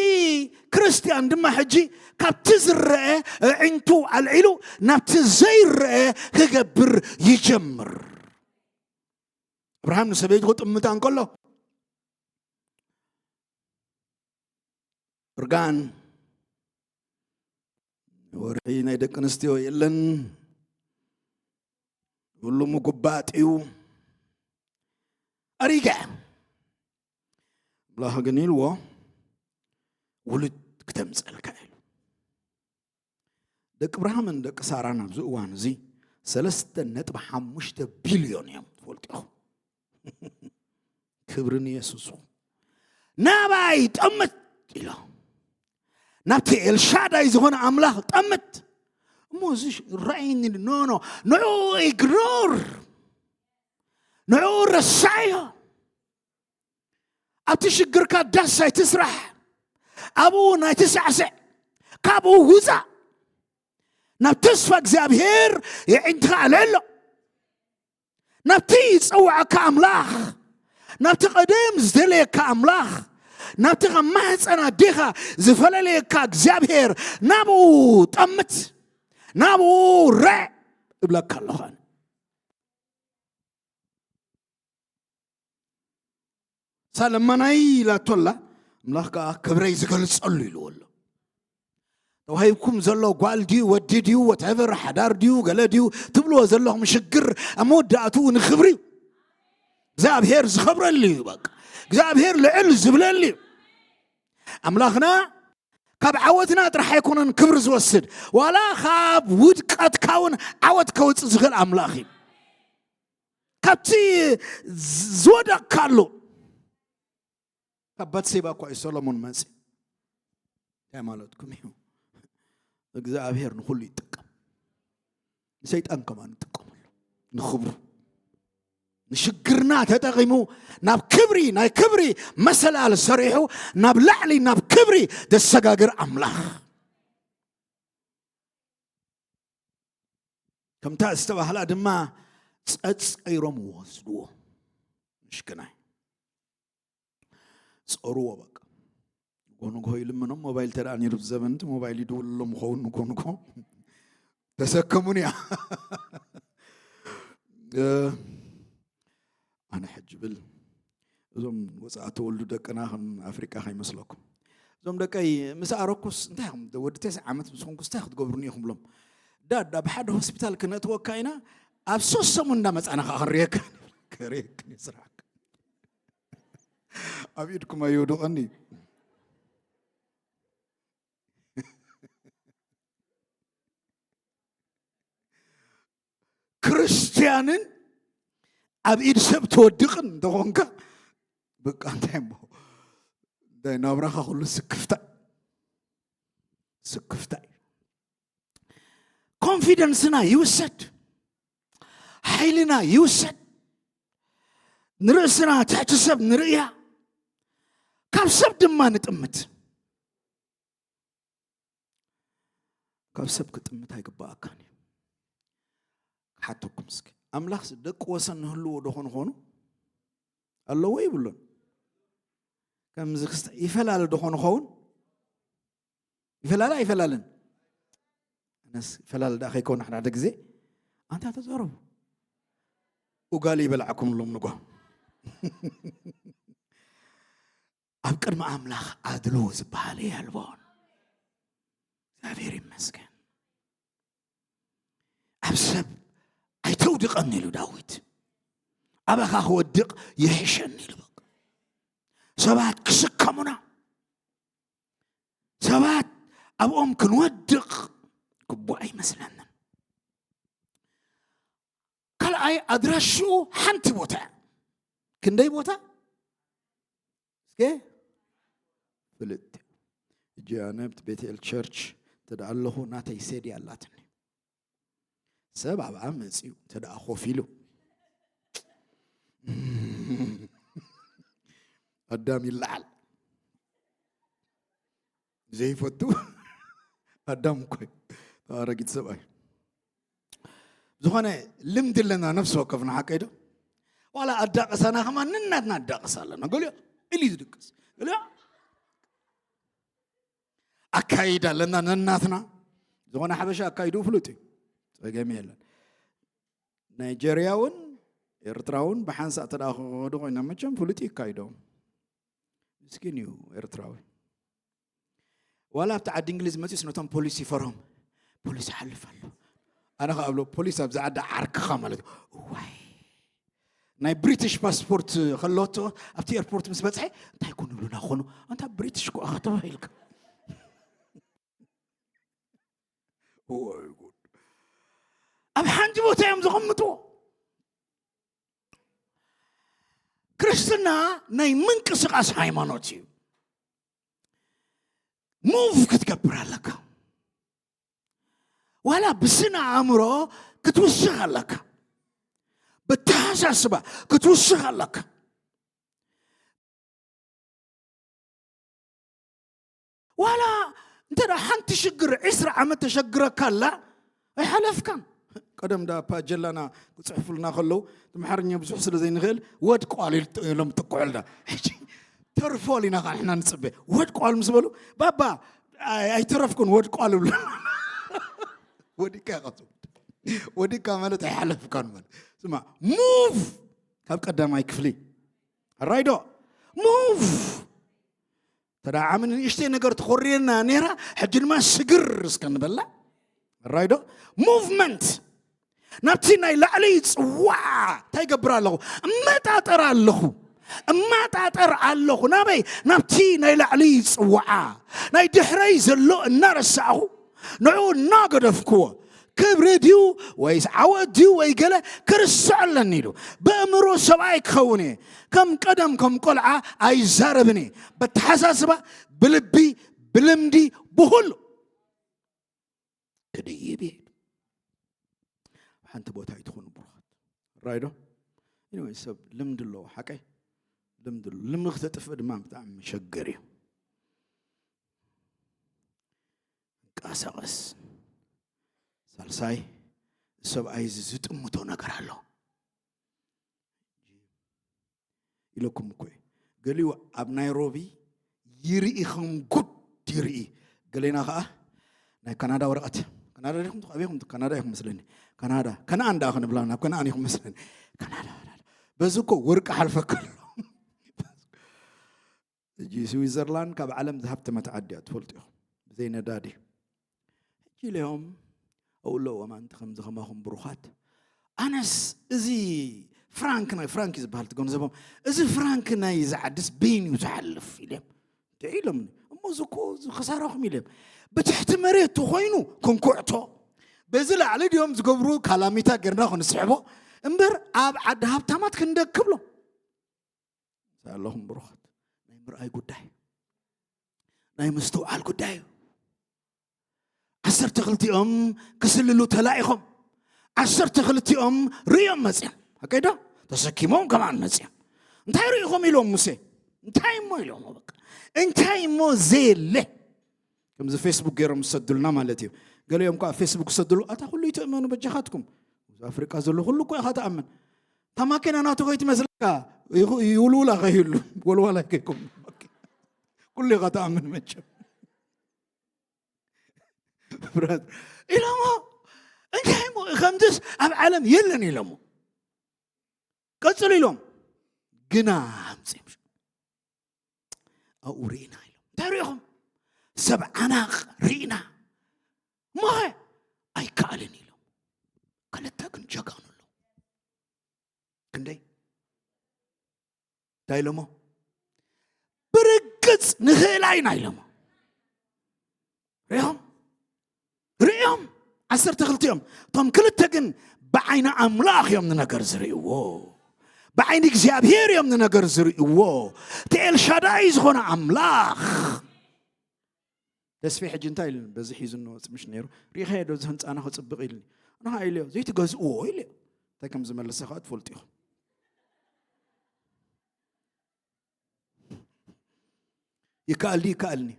ክርስትያን ድማ ሕጂ ካብቲ ዝረአ ኣዒንቱ ኣልዒሉ ናብቲ ዘይረአ ክገብር ይጀምር። ኣብርሃም ንሰበይቱ ክጥምታ እንከሎ፣ እርጋን፣ ወርሒ ናይ ደቂ ኣንስትዮ የለን፣ ኩሉ ምጉባጥ እዩ። ኣሪገ ኣምላኽ ግን ኢልዎ፣ ውሉድ ክተምፀልካ ኢሉ። ደቂ እብርሃምን ደቂ ሳራን ኣብዚ እዋን እዚ ሰለስተ ነጥቢ ሓሙሽተ ቢልዮን እዮም፣ ትፈልጡ ኢኹም። ክብሪ ንየሱስ ይኹን። ናባይ ጠምት ኢሎ፣ ናብቲ ኤልሻዳይ ዝኾነ ኣምላኽ ጠምት። እሞ እዚ ራእይኒ፣ ኖ፣ ኖ፣ ንዑ ኢግኖር፣ ንዑ ረሳዮ። ኣብቲ ሽግርካ ዳስ ኣይትስራሕ፣ ኣብኡ ናይ ትሳዕስዕ፣ ካብኡ ውፃእ። ናብ ተስፋ እግዚኣብሔር የዒንትኻ ኣልዕሎ። ናብቲ ዝጸውዐካ ኣምላኽ፣ ናብቲ ቀደም ዝደለየካ ኣምላኽ፣ ናብቲ ካብ ማህፀን ኣዴኻ ዝፈለለየካ እግዚኣብሔር ናብኡ ጠምት፣ ናብኡ ርዕ እብለካ ኣለኹ ኣነ። ሳለማናይ ኢላቶ ኣላ፣ ኣምላኽ ከኣ ክብረይ ዝገልጸሉ ኢልዎ ኣሎ። ተዋሂብኩም ዘሎ ጓል ድዩ ወዲ ድዩ ወተቨር ሓዳር ድዩ ገለ ድዩ ትብልዎ ዘለኹም ሽግር ኣብ መወዳእትኡ ንኽብሪ እዩ። እግዚኣብሔር ዝኸብረሉ እዩ። በቃ እግዚኣብሔር ልዕል ዝብለሉ እዩ። ኣምላኽና ካብ ዓወትና ጥራሕ ኣይኮነን ክብሪ ዝወስድ፣ ዋላ ካብ ውድቀትካ እውን ዓወት ከውፅእ ዝኽእል ኣምላኽ እዩ። ካብቲ ዝወደቕካሉ ካብ ባትሴባ እኳ እዩ ሰሎሞን መጽ። እንታይ ማለትኩም እዩ? እግዚኣብሔር ንኹሉ ይጥቀም፣ ንሰይጣን ከማን ይጥቀመሉ ንኽብሩ። ንሽግርና ተጠቒሙ ናብ ክብሪ፣ ናይ ክብሪ መሰላል ሰሪሑ ናብ ላዕሊ ናብ ክብሪ ዘሰጋግር ኣምላኽ። ከምታ ዝተባህላ ድማ ጸጸይሮም ወስድዎ። ምሽክናይ ጸርዎ በቃ። ንጎ ንጎ ይልምኖም። ሞባይል ተደኣ ነይሩ፣ ዘበንቲ ሞባይል ይድውልሎም ኸውን ንጎ ንጎ። ተሰከሙን እያ። ኣነ ሕጂ ብል እዞም ወፃእ ተወልዱ ደቅና ከም ኣፍሪቃ ከይመስለኩም። እዞም ደቀይ ምስ ኣረኩስ እንታይ ኢኹም፣ ወዲ ተስዓ ዓመት ምስ ኮንኩስ እንታይ ክትገብሩኒ ኢኹም ብሎም። ዳዳ ብሓደ ሆስፒታል ክነእትወካ ኢና፣ ኣብ ሶስት ሰሙን እንዳመፃና ከዓ ክንሪየካ። ከሪየክን ስራሕካ ኣብ ኢድኩም ኣይውድቐኒ። ክርስትያንን ኣብ ኢድ ሰብ ትወድቕን እንተኾንካ፣ በቃ እንታይ እሞ፣ እንታይ ናብራኻ ኩሉ ስክፍታ፣ ስክፍታ እዩ። ኮንፊደንስና ይውሰድ፣ ሓይልና ይውሰድ፣ ንርእስና ትሕቲ ሰብ ንርእያ፣ ካብ ሰብ ድማ ንጥምት። ካብ ሰብ ክጥምት ኣይግባኣካን እዩ። ክሓተኩም እስኪ፣ ኣምላኽስ ደቂ ወሰን ንህልዎ ዶ ኾን ኾኑ ኣለዎ ይብሉን? ከምዚ ክስተ ይፈላለ ዶ ኾን ኸውን? ይፈላለ ኣይፈላለን? ኣነስ ይፈላለ ደኣ ከይከውን ሓደ ሓደ ግዜ ኣንታ ተዛረቡ። ኡጋሊ ይበልዓኩም ሎም ንጎ ኣብ ቅድሚ ኣምላኽ ኣድልዎ ዝበሃል የልቦን። እግዚኣብሔር ይመስገን። ኣብ ሰብ ኣይተውድቐኒ ኢሉ ዳዊት። ኣባኻ ክወድቕ ይሕሸኒ ኢሉ። በቃ ሰባት ክስከሙና፣ ሰባት ኣብኦም ክንወድቕ ግቡእ ኣይመስለንን። ካልኣይ ኣድራሽኡ ሓንቲ ቦታ እያ። ክንደይ ቦታ? እስከ ፍልጥ። እጂ ኣነ ኣብቲ ቤተኤል ቸርች እንተ ደኣ ኣለኹ ናተይ ሴዲ ኣላትኒ። ሰብ ኣብኣ መጺኡ እንተ ደኣ ኮፍ ኢሉ ኣዳም ይለዓል። ዘይፈቱ ኣዳም እኮ እዩ። ኣረጊት ሰብኣይ። ዝኾነ ልምዲ ኣለና ነፍሲ ወከፍና፣ ሓቀይ ዶ? ዋላ ኣዳቕሳና ከማን ንናትና ኣዳቕስ ኣለና። ገሊኦ ኢሉ እዩ ዝድቅስ። ገሊኦ ኣካይዳ ኣለና ነናትና። ዝኾነ ሓበሻ ኣካይድኡ ፍሉጥ እዩ። ጸገም የለን። ናይጀርያ እውን ኤርትራ እውን ብሓንሳእ ተደኣ ክኸዱ ኮይና መቸም ፍሉጥ እዩ ኣካይዶም። ምስኪን እዩ ኤርትራዊ። ዋላ ኣብቲ ዓዲ እንግሊዝ መጺኡስ ነቶም ፖሊስ ይፈርሆም። ፖሊስ ይሓልፍ ኣሎ። ኣነ ከኣ እብሎ፣ ፖሊስ ኣብዚ ዓዲ ዓርክኻ ማለት እዩ። እዋይ። ናይ ብሪቲሽ ፓስፖርት ከለቶ ኣብቲ ኤርፖርት ምስ በጽሐ፣ "እንታይ ኮን ይብሉና ኾኑ? ኣንታ ብሪቲሽ እኮ ኢኻ ተባሂልካ." እዋይ ጉድ። ኣብ ሓንቲ ቦታ እዮም ዘቐምጥዎ። ክርስትና ናይ ምንቅስቓስ ሃይማኖት እዩ። ሙቭ ክትገብር ኣለካ። ዋላ ብስነ ኣእምሮ ክትውስኽ ኣለካ። ብተሓሳስባ ክትውስኽ ኣለካ። ዋላ እንተ ደኣ ሓንቲ ሽግር ዕስራ ዓመት ተሸግረካ ኣላ፣ ኣይሓለፍካን። ቀደም ዳ ፓጀላና ክጽሕፉልና ከለዉ፣ ትምሓርኛ ብዙሕ ስለ ዘይንኽእል፣ ወድቋል ኢል-፣ ኢሎም ጥቅዑልና። ሕጂ ተርፎል ኢና ኸዓ ንሕና ንጽበ። ወድቋል ምስ በሉ፣ "ባባ፣ ኣይ-፣ ኣይተረፍኩን፣ ወድቋል" ይብሉ። ወዲቅካ ኢኻ ትብል። ወዲቅካ ማለት ኣይሓለፍካን ማለት። ስማ፣ ሙቭ ካብ ቀዳማይ ክፍሊ። ራይዶ፣ ሙቭ። ተደኣ ዓሚ ንእሽተይ ነገር ተኾርየና ነይራ፣ ሕጂ ድማ ስግር እስከ ንበላ። ራይዶ፣ ሙቭመንት። ናብቲ ናይ ላዕሊ ጽዋዓ እንታይ ይገብር ኣለኹ? እመጣጠር ኣለኹ። እመጣጠር ኣለኹ። ናበይ? ናብቲ ናይ ላዕሊ ጽዋዓ። ናይ ድሕረይ ዘሎ እናረሳዕኹ፣ ንዕኡ እናገደፍክዎ፣ ክብሪ ድዩ ወይስ ዓወት ድዩ ወይ ገለ ክርስዖ ኣለኒ ኢሉ። በእምሮ ሰብኣይ ክኸውን እየ። ከም ቀደም ከም ቆልዓ ኣይዛረብን እየ። በተሓሳስባ፣ ብልቢ፣ ብልምዲ፣ ብኹሉ ክድይብ እየ። ሓንቲ ቦታ ኣይትኾኑ ብሩኻት። ራይዶ? ኤኒወይ፣ ሰብ ልምዲ ኣለዎ፣ ሓቀይ? ልምዲ ኣለዎ። ልምዲ ክተጥፍእ ድማ ብጣዕሚ መሸገር እዩ። እንቀሳቐስ። ሳልሳይ፣ ሰብኣይ እዚ ዝጥምቶ ነገር ኣሎ። ኢለኩም እኮ እዩ። ገሊኡ ኣብ ናይሮቢ ይርኢ፣ ከም ጉድ ይርኢ። ገሌና ኸዓ ናይ ካናዳ ወረቐት። ካናዳ ዲኹም? ኣበይ ኢኹም? ካናዳ ኢኹም መስለኒ። ካናዳ። ከነኣን ደኣ ክንብላ፣ ናብ ከነኣን ኢኹም መስለኒ። ካናዳ፣ ካናዳ። በዚ እኮ ወርቂ ሓልፈካ ኣሎ። ሕጂ ስዊዘርላንድ ካብ ዓለም ዝሃብተመት ዓዲ እያ፣ ትፈልጡ ኢኹም። ብዘይ ነዳዲ። ሕጂ ኢለዮም፣ ኣውሎ ወማንቲ ከምዚ ከማኹም ብሩኻት። ኣነስ እዚ ፍራንክ፣ ናይ ፍራንክ እዩ ዝበሃል እቲ ገንዘቦም። እዚ ፍራንክ ናይ እዚ ዓድስ በይን እዩ ዝሓልፍ ኢሎም። እንታይ ኢሎምኒ? እሞ እዚ እኮ እዚ ክሳራኹም ኢሎም። ብትሕቲ መሬት ተኾይኑ ክንኩዕቶ፣ በዚ ላዕሊ ድዮም ዝገብሩ ካላሚታ ጌርና ክንስሕቦ እምበር ኣብ ዓዲ ሃብታማት ክንደክብሎም። ኣለኹም ብሩኻት፣ ናይ ምርኣይ ጉዳይ፣ ናይ ምስትውዓል ጉዳይ እዩ። ዓሰርተ ክልቲኦም ክስልሉ ተላኢኾም፣ ዓሰርተ ክልቲኦም ርእዮም መጽዮም። ሓቀይ ዶ? ተሰኪሞም ከማን መጽዮም። እንታይ ርኢኹም ኢሎም ሙሴ? እንታይ እሞ ኢሎም? በቃ እንታይ እሞ ዘየለ? ከምዚ ፌስቡክ ገይሮም ዝሰዱልና ማለት እዩ። ገሊኦም ከኣ ፌስቡክ ዝሰድሉ፣ ኣታ ኩሉ ይትእመኑ በጃኻትኩም። ኣብዚ ኣፍሪቃ ዘሎ ኩሉ እኮ ኢኻ ትኣምን። እታ ማኪና ናቱ ከይትመስለካ፣ ይኹ-፣ ይውልውላ ከይህሉ፣ ወልዋላይ ከይከውን። ኩሉ ኢኻ ትኣምን መቸም። ብራዘር፣ ኢሎሞ፣ እንታይ እሞ፣ ከምዚስ ኣብ ዓለም የለን ኢሎሞ። ቀጽሉ ኢሎም። ግና ኣምጺኦም። ኣብኡ ርኢና ኢሎም። እንታይ ርኢኹም? ሰብ ዓናቕ ርኢና። እሞኸ ኣይከኣልን ኢሎም። ክልተ ግን ጀጋኑ ኣለዉ። ክንደይ እንታይ ኢሎሞ? ብርግጽ ንኽእላ ኢና ኢሎሞ። ሪኦም ሪኦም ዓሰርተ ክልተ እዮም። እቶም ክልተ ግን ብዓይኒ ኣምላኽ እዮም ንነገር ዝርእይዎ። ብዓይኒ እግዚኣብሔር እዮም ንነገር ዝርእይዎ። እቲ ኤልሻዳይ ዝኾነ ኣምላኽ። ተስፌ ሕጂ እንታይ ኢሉኒ? በዚ ሒዙ ንወፅ ምሽ ነይሩ። ሪኢኻዮ ዶ እዚ ህንፃና ክፅብቕ ኢሉኒ። ንዓ ኢለዮ ዘይትገዝእዎ ኢለዮ። እንታይ ከም ዝመለሰ ከዓ ትፈልጡ ኢኹም። ይከኣል ድዩ ይከኣልኒ?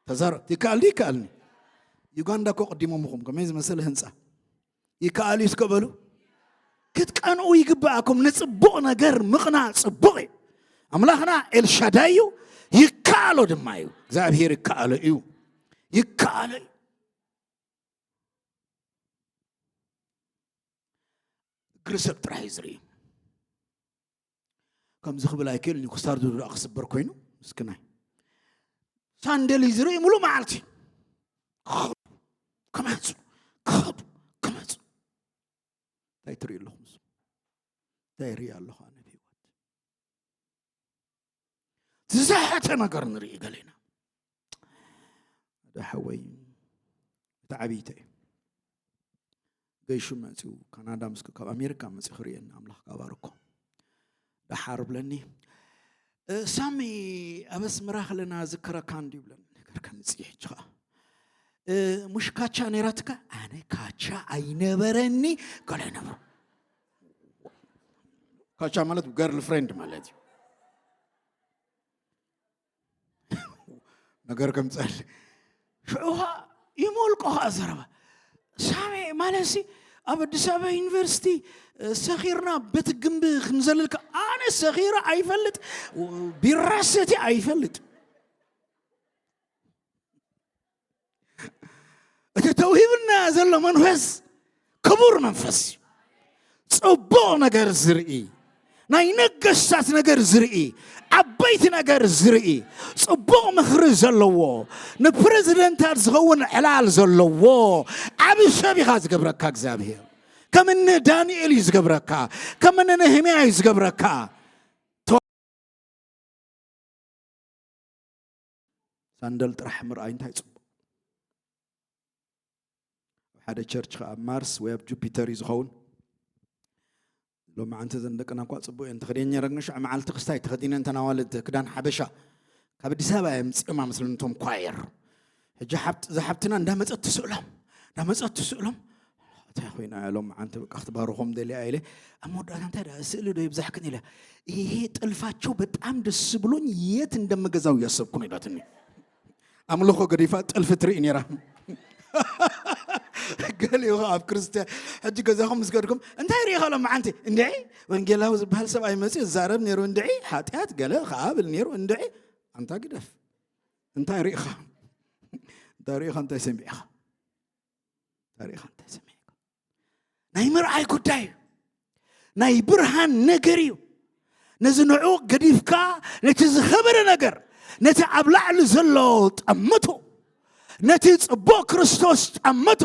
ተዛረብ። ይከኣል ድዩ ይከኣልኒ? ዩጋንዳ እኮ ቅዲሞምኹም ከመይ ዝመሰለ ህንፃ ይከኣል እዩ እስከ በሉ። ክትቀንኡ ይግብኣኩም። ንፅቡቕ ነገር ምቕናእ ፅቡቕ እዩ። ኣምላኽና ኤልሻዳይ እዩ። ይከኣሎ ድማ እዩ። እግዚኣብሔር ይከኣሎ እዩ። ይከኣሎ እዩ። እግሪ ሰብ ጥራሕ እዩ ዝርኢ። ከምዚ ክብል ኣይክእልን እዩ። ክሳር ዝብሉ ደኣ ክስበር ኮይኑ ምስክናይ ሳንደል እዩ ዝርኢ ሙሉእ መዓልቲ። ክኸዱ ክመፁ ክኸዱ ክመፁ። እንታይ ትርኢ ኣለኹም? እሱ እንታይ ርኢ ኣለኹ ኣነ ብህይወት? ዝሰሐተ ነገር ንርኢ ገሌና። ሓደ ሓወይ እቲ ዓብይተ እዩ። ገይሹ መፅኡ ካናዳ ምስ ካብ ኣሜሪካ መፅኡ ክርእየኒ ኣምላኽ ካባርኮ። ደሓር ብለኒ "እ፣ ሳሚ ኣብ ኣስመራ ከለና ዝከረካ እንዲ" ይብለኒ። ነገር ከምፅእ ሕጂ ኸዓ "እ፣ ሙሽ ካቻ ነይራትካ?" ኣነ ካቻ ኣይነበረኒ። ገለ ነበር ካቻ ማለት ገርል ፍሬንድ ማለት እዩ። ነገር ከምፀል ሽዑ ኸዓ ይሞልቆ ኸዓ ዘረባ ሳሜ ማለት ሲ ኣብ ኣዲስ ኣበባ ዩኒቨርሲቲ ሰኺርና በቲ ግንቢ ክንዘልልካ ኣነ ሰኺረ ኣይፈልጥ። ቢራ ሰቲ ኣይፈልጥ። እቲ ተውሂብና ዘሎ መንፈስ ክቡር መንፈስ እዩ። ጽቡቕ ነገር ዝርኢ፣ ናይ ነገስታት ነገር ዝርኢ፣ ዓበይቲ ነገር ዝርኢ፣ ጽቡቕ ምኽሪ ዘለዎ፣ ንፕረዚደንታት ዝኸውን ዕላል ዘለዎ ዓቢ ሰብ ኢኻ ዝገብረካ እግዚኣብሔር። ከም እኒ ዳንኤል እዩ ዝገብረካ፣ ከም እኒ ነህምያ እዩ ዝገብረካ። ሳንደል ጥራሕ ምርኣይ እንታይ ጽቡቕ። ኣብ ሓደ ቸርች ከኣ ኣብ ማርስ ወይ ኣብ ጁፒተር እዩ ዝኸውን። ሎማዓንቲ እዘን ደቅና እኳ ጽቡቕ እየን ተኸዲነን ነይረን፣ ግን ሽዑ መዓልቲ ክስታይ ተኸዲነን እተን ኣዋልድ ክዳን ሓበሻ ካብ ኣዲስ ኣበባ እዮም ምጽኦም ኣመስለኒ እቶም ኳየር። ሕጂ ሓብት-፣ እዛ ሓብትና እንዳመጸት ትስእሎም፣ እንዳመጸት ትስእሎም። እንታይ ኮይና እያ ሎማዓንቲ በቃ ክትባርኾም ደልያ ኢለ ኣብ መወዳእታ እንታይ ደኣ ስእሊ ዶ ይብዛሕክን ኢለ፣ ይሄ ጥልፋቸው በጣም ደስ ብሎኝ የት እንደምገዛው እያሰብኩ ነው ኢላትኒ። ኣምልኾ ገዲፋ ጥልፊ ትርኢ ነይራ። ገሊኡ ኸዓ ኣብ ክርስትያን ሕጂ ገዛኹም ምስ ከድኩም እንታይ ርኢኻ ሎማዓንቲ? እንድዒ ወንጌላዊ ዝበሃል ሰብኣይ መፂኡ ይዛረብ ነይሩ፣ እንድዒ ሓጢኣት ገለ ኸዓ ብል ነይሩ፣ እንድዒ ኣንታ ግደፍ። እንታይ ርኢኻ? እንታይ ርኢኻ? እንታይ ሰሚዕኻ? እንታይ ርኢኻ? እንታይ ሰሚዕካ? ናይ ምርኣይ ጉዳይ እዩ። ናይ ብርሃን ነገር እዩ። ነዚ ንዑ ገዲፍካ ነቲ ዝኸበረ ነገር፣ ነቲ ኣብ ላዕሊ ዘሎ ጠምቶ፣ ነቲ ጽቡቕ ክርስቶስ ጠምቶ፣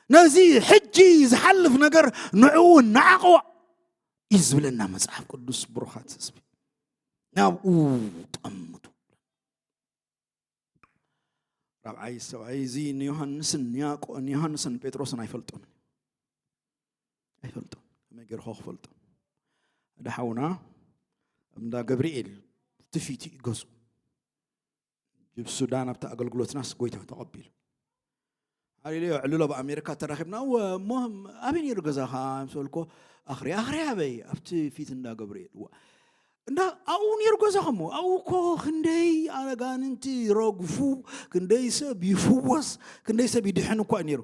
ነዚ ሕጂ ዝሓልፍ ነገር ንዕኡ ነዓቕዋ እዩ ዝብለና መጽሓፍ ቅዱስ። ብሩኻት ህዝቢ ናብኡ ጠምቱ። ራብዓይ ሰብኣይ እዚ ንዮሃንስን ንያዕቆ-፣ ንዮሃንስን ጴጥሮስን ኣይፈልጦምን። ኣይፈልጦም። ከመይ ገይርካ ክፈልጦም? ሓደ ሓውና ኣብ እንዳ ገብርኤል እቲ ፊት እዩ ገዝኡ። ጅብ ሱዳን ኣብቲ ኣገልግሎትናስ ጎይታ ተቐቢሉ። ሃሌሉያ፣ ዕልል ኣብ ኣሜሪካ ተራኺብና። እወ፣ እሞ ኣበይ ነይሩ ገዛኻ? ምስ በልኮ፣ ኣኽርያ። ኣኽርያ ኣበይ? ኣብቲ ፊት እንዳ ገብርኤል። እዋ። እንዳ ኣብኡ ነይሩ ገዛኹም? ኣብኡ እኮ ክንደይ ኣጋንንቲ ይረግፉ፣ ክንደይ ሰብ ይፍወስ፣ ክንደይ ሰብ ይድሕን እኳ እዩ ነይሩ።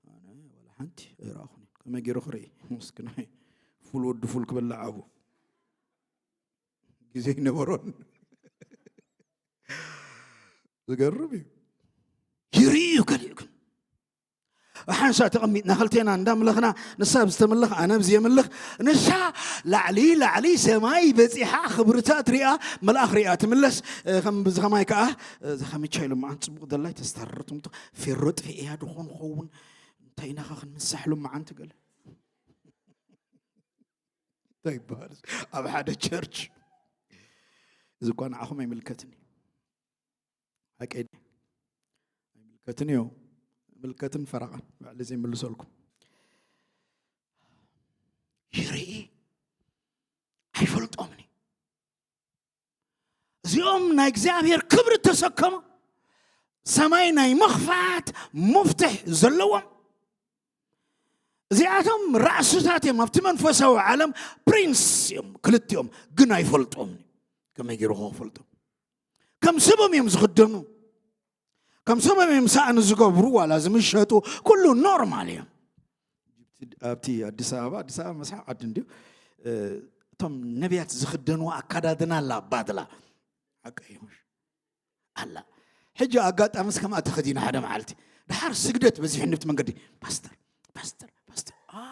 ኣነ ዋላ ሓንቲ ኣይረኣኹን። ከመይ ገይሩ ክርኢ? ምስኪናይ ፉል ወዲ ፉል ክበልዕ ኣብኡ። ግዜ ይነበሮን። ዝገርም እዩ። ይርኢ እዩ ገሊኡ ግን። ብሓንሳ ተቐሚጥና ክልቴና እንዳምለኽና፣ ንሳ ኣብዚ ተምልኽ፣ ኣነ ኣብዚ የምልኽ። ንሳ ላዕሊ ላዕሊ ሰማይ በጺሓ፣ ክብርታት ሪኣ፣ መልኣኽ ሪኣ ትምለስ። እ፣ ከም ብዚ ኸማይ ከኣ፣ እ፣ እዚ ኸምቻ ኢሉ መዓን ጽቡቕ ደላይ ተስተርር ትምቶ፣ ፌሮ ጥፊ እያ ድኾን ኸውን፣ እንታይ ኢና ኸ ክንምሳሕ ሎመዓንቲ ገለ? እንታይ ይበሃል? ኣብ ሓደ ቸርች፣ እዚ እኳ ንዓኹም ኣይምልከትን እዩ። ሓቀይ ድዩ? ኣይምልከትን እዩ። ምልከትን ፈረቓን ባዕሊ ዘይምልሰልኩም። ይርኢ ኣይፈልጦምን እዩ። እዚኦም ናይ እግዚኣብሔር ክብሪ ተሰከሙ፣ ሰማይ ናይ ምኽፋት መፍትሕ ዘለዎም፣ እዚኣቶም ራእስታት እዮም። ኣብቲ መንፈሳዊ ዓለም ፕሪንስ እዮም ክልቲኦም፣ ግን ኣይፈልጦምን እዩ። ከመይ ገይሩ ክፈልጦም? ከም ሰቦም እዮም ዝኽደኑ፣ ከም ሰቦም እዮም ሳእኒ ዝገብሩ፣ ዋላ ዝምሸጡ፣ ኩሉ ኖርማል እዮም። ኣብቲ ኣዲስ ኣበባ፣ ኣዲስ ኣበባ መስሓቕ ዓዲ እንድዩ። እ፣ እቶም ነቢያት ዝኽደንዎ ኣካዳድና ኣላ፣ ባድላ። ሓቀይ እዩ። ኣላ። ሕጂ ኣጋጣሚ እስከ ማእተ ከዲና ሓደ መዓልቲ። ድሓር ስግደት በዚሕኒ ብቲ መንገዲ። ፓስተር፣ ፓስተር፣ ፓስተር። አ፣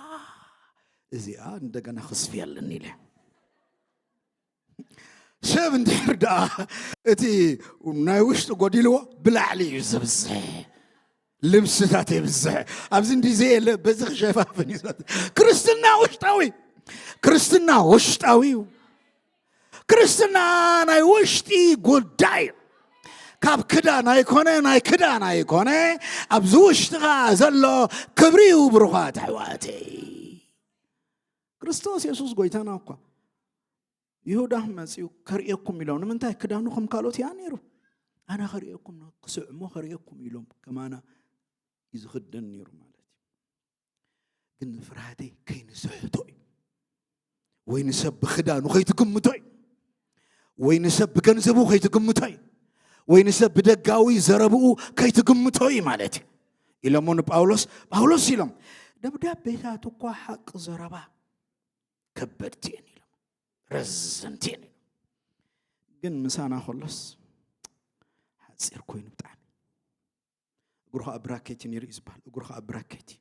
እዚኣ እንደገና ክስፍያ ኣለኒ ኢለ። ሰብ እንድሕር ደኣ እቲ ናይ ውሽጢ ጎዲልዎ ብላዕሊ እዩ ዝብዝሕ። ልብስታት የብዝሕ። ኣብዚ እንዲ ዘየለ በዚ ክሸፋፍን እዩ። ክርስትና ውሽጣዊ፣ ክርስትና ውሽጣዊ እዩ። ክርስትና ናይ ውሽጢ ጉዳይ እዩ። ካብ ክዳን ኣይኮነ፣ ናይ ክዳን ኣይኮነ፣ ኣብዚ ውሽጥኻ ዘሎ ክብሪ እዩ። ብሩኻት ኣሕዋተይ፣ ክርስቶስ የሱስ ጎይታና እኳ፣ ይሁዳ መጺኡ ከርእየኩም ኢሎም፣ ንምንታይ ክዳኑ ከም ካልኦት እያ ነይሩ? ኣነ ከርእየኩም፣ ክስዕሞ ከርእየኩም ኢሎም፣ ከማና እዩ ዝኽደን ነይሩ ማለት እዩ። ግን ፍርሃተይ ከይንስሕቶ እዩ። ወይ ንሰብ ብኽዳኑ ከይትግምቶ እዩ። ወይ ንሰብ ብገንዘቡ ከይትግምቶ እዩ። ወይ ንሰብ ብደጋዊ ዘረብኡ ከይትግምቶ እዩ ማለት እዩ። ኢሎሞ ንጳውሎስ፣ ጳውሎስ ኢሎም፣ ደብዳቤታት እኳ ሓቂ ዘረባ ከበድቲ እየን ኢሎም፣ ረዘንቲ እየን ኢሎም። ግን ምሳና ከሎስ ሓጺር ኮይኑ ብጣዕሚ። እግሩ ኸኣ ብራኬት እዩ ነይሩ እዩ ዝበሃል። እግሩ ኸኣ ብራኬት እዩ።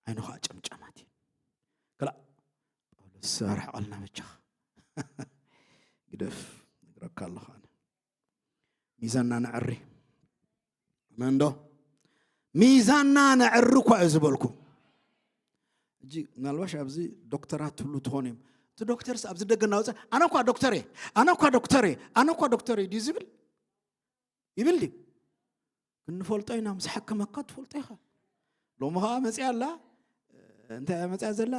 ዓይኑ ኸኣ ጨምጫማት እዩ። ክላእ ጳውሎስ ኣርሕቐልና በጃኻ። ግደፍ፣ ነግረካ ኣለኹ ኣነ። ሚዛንና ነዕሪ። ኣመን ዶ? ሚዛንና ነዕሪ እኳ እዩ ዝበልኩ። ሕጂ ምናልባሽ ኣብዚ ዶክተራት ትብሉ ትኾኑ እዮም። እቲ ዶክተርስ ኣብዚ ደገ እናወፀ፣ "ኣነ እኳ ዶክተር እየ፣ ኣነ እኳ ዶክተር እየ፣ ኣነ እኳ ዶክተር እየ" ድዩ ዝብል? ይብል ድዩ? ክንፈልጦ ኢና፣ ምስ ሓከመካ ትፈልጦ ኢኻ። ሎሚ ኸዓ መፅያ ኣላ። እንታይ እያ መፅያ ዘላ?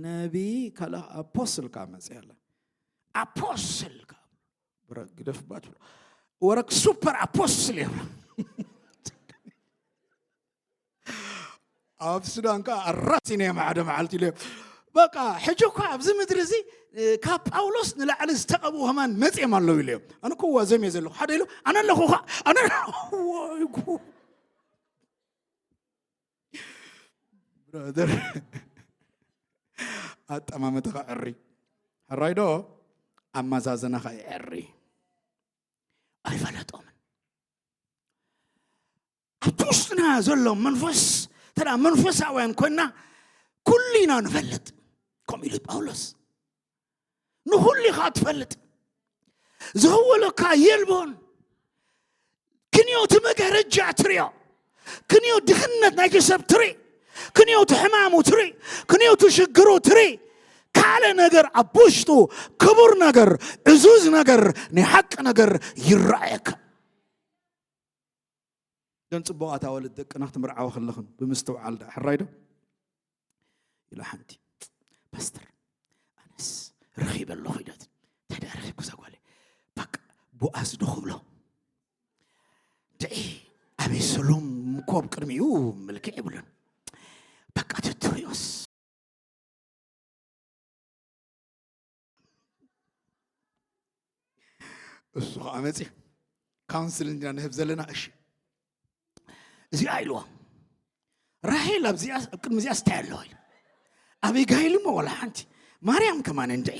ነቢ፣ ካልእ ኣፖስትል ከዓ መፅያ ኣላ። ኣፖስትል ከዓ ብረ-፣ ግደፍ ባ ትብሎ። ወረክ ሱፐር ኣፖስትል እዮም። ኣብ ሱዳን ከዓ ኣራሲነ እዮም ሓደ መዓልቲ ኢለ። በቃ ሕጂ እኳ ኣብዚ ምድሪ እዚ፣ እ፣ ካብ ጳውሎስ ንላዕሊ ዝተቐብኡ ከማን መፅኦም ኣለዉ ኢለ እዮም። ኣነ እኮ ዋዘም እየ ዘለኹ። ሓደ ኢሉ፣ "ኣነ ኣለኹ ኸ፣ ኣነ ኣለኹ." ወይ ጉድ። ብራዘር፣ ኣጠማምታኻ ዕሪ። ሕራይ ዶ? ኣመዛዝናኻ ይዕሪ። ኣይፈለጦምን። ኣብቲ ውሽጥና ዘሎ መንፈስ፣ እንተ ደኣ መንፈሳውያን ኮይንና፣ ኩሉ ኢና ንፈልጥ። ከምኡ ኢሉ ጳውሎስ። ንኹሉ ኢኻ ትፈልጥ። ዝኽወለካ የልቦን። ክንዮ እቲ መጋረጃ ትርእዮ። ክንዮ ድኽነት ናይቲ ሰብ ትርኢ። ክንዮ እቲ ሕማሙ ትርኢ። ክንዮ እቲ ሽግሩ ትርኢ። ካልእ ነገር ኣብ ውሽጡ ክቡር ነገር፣ ዕዙዝ ነገር፣ ናይ ሓቂ ነገር ይረኣየካ። ደን ጽቡቓት ኣዋልድ ደቅና ክትምርዓዋ ከለኽን ብምስትውዓል ደኣ፣ ሕራይ ዶ? ኢላ ሓንቲ፣ "ፓስተር፣ ኣነስ ረኺበ ኣለኹ" ኢለት። "እንታይ ደኣ ረኺብኩ እዛ ጓለይ?" "በቃ ቦኣዝ ዶ ክብሎ? እንድዒ ኣቤሰሎም እኮ ኣብ ቅድሚኡ መልክዕ የብሉን። በቃ ተትሪኦስ" እሱ ኸዓ መፂ፣ "ካውንስል እንዲና ንህብ ዘለና፣ እሺ?" እዚኣ ኢልዋ። ራሄል ኣብዚኣ፣ ኣብ ቅድሚ እዚኣ ስታይ ኣለዋ ኢሉ። ኣቢጋይል እሞ ዋላ ሓንቲ፣ ማርያም ከማን እንድዒ።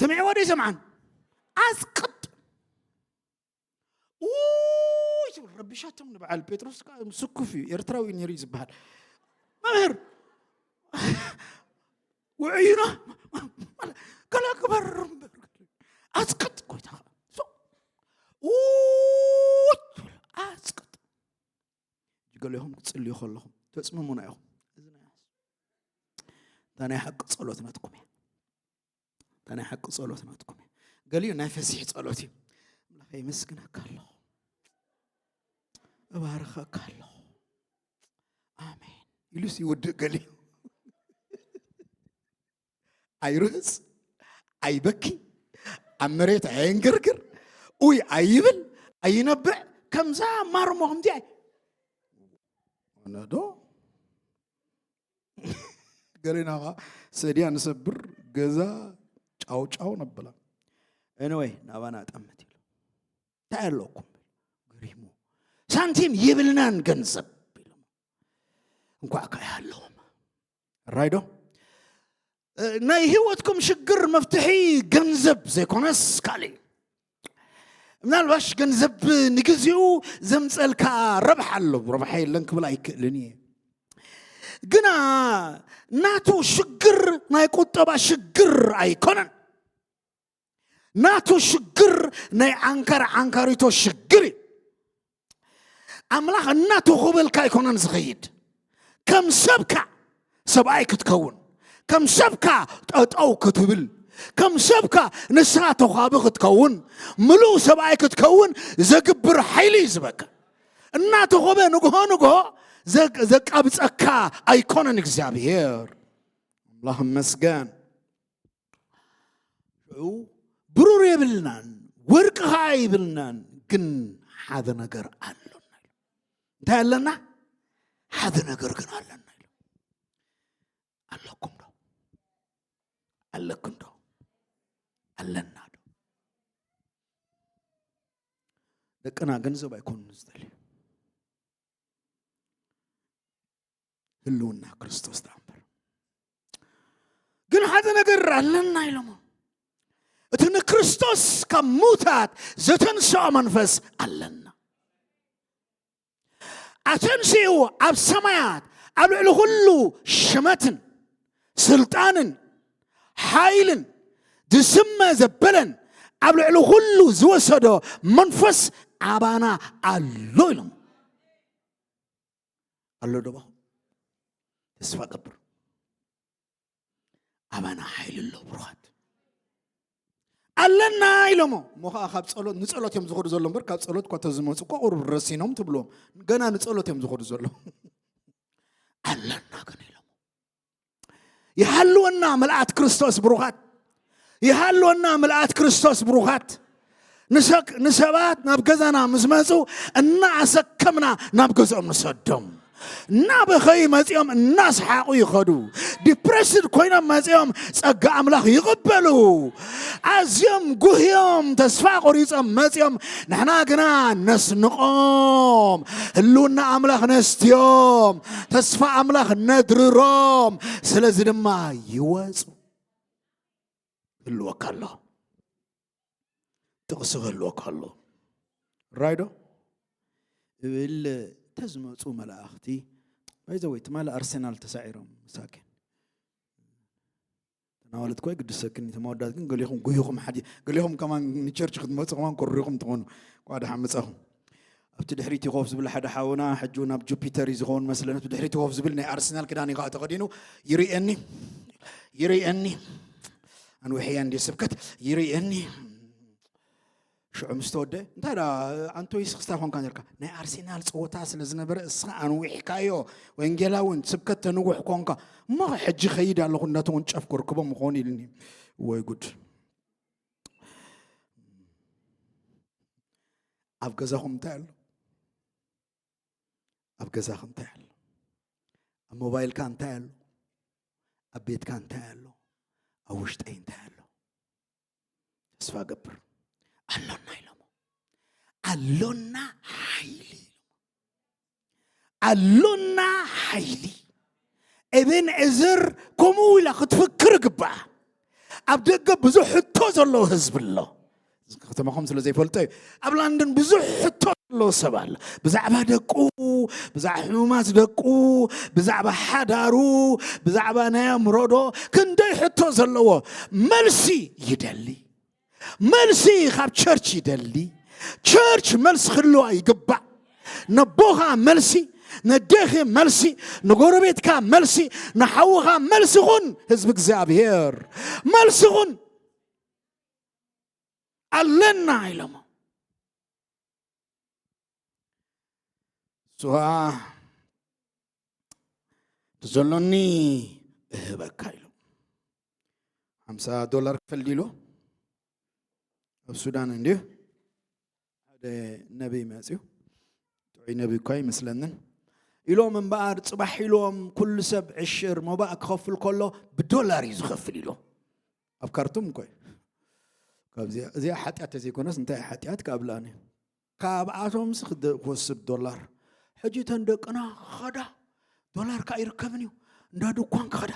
ሰሚዕዋ ዶ ይሰምዓን? ኣስቅጥ። ውይ ትብል ረቢሻቶም። ንበዓል ጴጥሮስ ከዓ ስኩፍ እዩ፣ ኤርትራዊ ነይሩ እዩ ዝበሃል። መምህር ውዕዩና፣ ገለ ግበር እምበር፣ ኣስቅጥ ጎይታ። ሶ፣ ውይ ትብል፣ ኣስቅጥ። ገሊኹም ክትጽልዩ ከለኹም ተጽምሙና ኢኹም። እዚ ናይ፣ እታ ናይ ሓቂ ጸሎት ናትኩም እያ። እታ ናይ ሓቂ ጸሎት ናትኩም እያ። ገሊኡ ናይ ፈሲሕ ጸሎት እዩ። ኣምላኸ የመስግነካ ኣለኹ፣ እባርኸካ ኣለኹ፣ ኣሜን ኢሉስ ይውድእ። ገሊኡ ኣይርህጽ፣ ኣይበኪ፣ ኣብ መሬት ኣየንገርግር፣ ኡይ ኣይብል፣ ኣይነብዕ። ከምዛ ማርሞ ከምዚ ኣይ-፣ ኣነ ዶ ገሌና ኸዓ ሰድያ ንሰብር፣ ገዛ ጫው ጫው ነብላ። ኤኒወይ ናባና ጠምት ኢሉ። እንታይ ኣለኩም? ገሪሙ። ሳንቲም የብልናን ገንዘብ ኢሎም። እንኳዕ ከ ኣይሃለዎም። ራይዶ? እ፣ ናይ ህይወትኩም ሽግር መፍትሒ ገንዘብ ዘይኮነስ ካልእ እዩ። ምናልባሽ ገንዘብ ንግዜኡ ዘምጸልካ ረብሓ ኣሎ፣ ረብሓ የለን ክብል ኣይክእልን እየ። ግና ናቱ ሽግር ናይ ቁጠባ ሽግር ኣይኮነን። ናቱ ሽግር ናይ ዓንካር ዓንካሪቶ ሽግር እዩ። ኣምላኽ እናተኾበልካ ኣይኮነን ዝኸይድ። ከም ሰብካ ሰብኣይ ክትከውን፣ ከም ሰብካ ጠጠው ክትብል፣ ከም ሰብካ ንስኻ ተዃቢ ክትከውን፣ ምሉእ ሰብኣይ ክትከውን ዘግብር ሓይሊ እዩ ዝበካ። እናተኾበ ንግሆ ንግሆ ዘ-፣ ዘቃብጸካ ኣይኮነን እግዚኣብሔር። ኣምላኽ ይመስገን። ሽዑ ብሩር የብልናን፣ ወርቂ ኸዓ የብልናን፣ ግን ሓደ ነገር ኣሎና። እንታይ ኣለና? ሓደ ነገር ግን ኣለና ኢሉ። ኣለኩም ዶ? ኣለክን ዶ? ኣለና ዶ? ደቅና ገንዘብ ኣይኮኑን ዝደልዩ። ህልውና ክርስቶስ ደኣ እምበር። ግን ሓደ ነገር ኣለና ኢሎሞ። እቲ ንክርስቶስ ካብ ሙታት ዘተንስኦ መንፈስ ኣለና። ኣተንሲኡ ኣብ ሰማያት ኣብ ልዕሊ ኩሉ ሽመትን ስልጣንን ሓይልን ዝስመ ዘበለን ኣብ ልዕሊ ኩሉ ዝወሰዶ መንፈስ ኣባና ኣሎ ኢሎም። ኣሎ ዶ ባኹም? ተስፋ ገብር። ኣባና ሓይሊ ኣሎ ብሩኻት። ኣለና ኢሎሞ። እሞ ኸዓ ካብ ጸሎት፣ ንጸሎት እዮም ዝኸዱ ዘሎ እምበር ካብ ጸሎት እኳ ተዝመጹ እኳ ቁሩብ ረሲኖም ትብልዎም። ገና ንጸሎት እዮም ዝኸዱ ዘሎ። ኣለና ግን ኢሎሞ። ይሃልወና ምልኣት ክርስቶስ ብሩኻት። ይሃልወና ምልኣት ክርስቶስ ብሩኻት። ንሰክ-፣ ንሰባት ናብ ገዛና ምስ መጹ እናኣሰከምና ናብ ገዝኦም ንሰዶም። እናበኸዩ መጺኦም እናስሓቑ ይኸዱ። ዲፕረስድ ኮይኖም መጺኦም ጸጋ ኣምላኽ ይቕበሉ። ኣዝዮም ጉህዮም ተስፋ ቆሪጾም መጺኦም፣ ንሕና ግና ነስንቖም። ህልውና ኣምላኽ ነስትዮም። ተስፋ ኣምላኽ ነድርሮም። ስለዚ ድማ ይወጹ። ክህልወካ ኣሎ። ጥቕሲ ክህልወካ ኣሎ። ራይዶ? እብል ተዝመፁ መላእኽቲ። ባይዘወይ ትማሊ ኣርሰናል ተሳዒሮም። ሳኪን ተናዋለት ኮይ ግድሰክኒ ተማወዳት ግን ገሊኹም ጉይኹም ሓዲ ገሊኹም ከማን ንቸርች ክትመፁ ከማን ኮሪኹም ትኾኑ። ቋዳ ሓመፃኹም ኣብቲ ድሕሪት ኮፍ ዝብል ሓደ ሓውና ሕጂ ናብ ጁፒተር እዩ ዝኸውን መስለኒ። ኣብቲ ድሕሪት ኮፍ ዝብል ናይ ኣርሰናል ክዳን እዩ ከዓ ተኸዲኑ። ይርእየኒ፣ ይርእየኒ። ኣንውሕያ እንዲ ስብከት ይርእየኒ። ሽዑ ምስ ተወደ እንታይ ዳ ኣንቶይስ ክስታ ኮንካ ነርካ? ናይ ኣርሴናል ፀወታ ስለ ዝነበረ እስኻ ኣንዊሕካዮ። ወንጌላውን ስብከት ተንውሕ ኮንካ። እሞ ሕጂ ኸይድ ኣለኹ እንዳተወንጨፍኩ ርክቦም ምኾኑ ኢልኒ። ወይ ጉድ። ኣብ ገዛኹም እንታይ ኣሎ? ኣብ ገዛኻ እንታይ ኣሎ? ኣብ ሞባይልካ እንታይ ኣሎ? ኣብ ቤትካ እንታይ ኣሎ? ኣብ ውሽጠይ እንታይ ኣሎ? ተስፋ ገብር። ኣሎና ኢሎሞ። ኣሎና ሓይሊ ኢሎሞ። ኣሎና ሓይሊ። ኤቤን ኤዘር ከምኡ ኢላ ክትፍክር ግባኣ። ኣብ ደገ ብዙሕ ሕቶ ዘለዎ ህዝቢ ኣሎ። ከተማኹም ስለ ዘይፈልጦ እዩ። ኣብ ላንደን ብዙሕ ሕቶ ዘለዎ ሰብ ኣሎ። ብዛዕባ ደቁ፣ ብዛዕባ ሕሙማት ደቁ፣ ብዛዕባ ሓዳሩ፣ ብዛዕባ ናይ ኣምሮዶ ክንደይ ሕቶ ዘለዎ፣ መልሲ ይደሊ። መልሲ ካብ ቸርች ይደሊ። ቸርች መልሲ ክህልዋ ይግባእ። ነቦኻ መልሲ፣ ነዴኺ መልሲ፣ ንጎረቤትካ መልሲ፣ ንሓውኻ መልሲ ኹን። ህዝቢ እግዚኣብሔር መልሲ ኹን። ኣለና ኢሎሞ። እሱ ኸዓ እቲ ዘሎኒ እህበካ ኢሉ። ሓምሳ ዶላር ክፈል ድዩ ኢሉ። ኣብ ሱዳን እንድዩ። ሓደ ነቢይ መፅዩ። ጥዑይ ነቢይ እኳ ይመስለንን። ኢሎም እምበኣር፣ ፅባሕ ኢሎም ኩሉ ሰብ ዕሽር መባእ ክኸፍል ከሎ ብዶላር እዩ ዝኸፍል ኢሎም። ኣብ ካርቱም እኮ እዩ። ካብዚኣ፣ እዚኣ ሓጢኣት ተዘይኮነስ እንታይ ሓጢኣት ካብላኒ? ካብኣቶምስ ክደ-፣ ክወስድ ዶላር። ሕጂ እተን ደቅና ክኸዳ፣ ዶላር ከኣ ይርከብን እዩ። እንዳ ድኳን ክኸዳ፣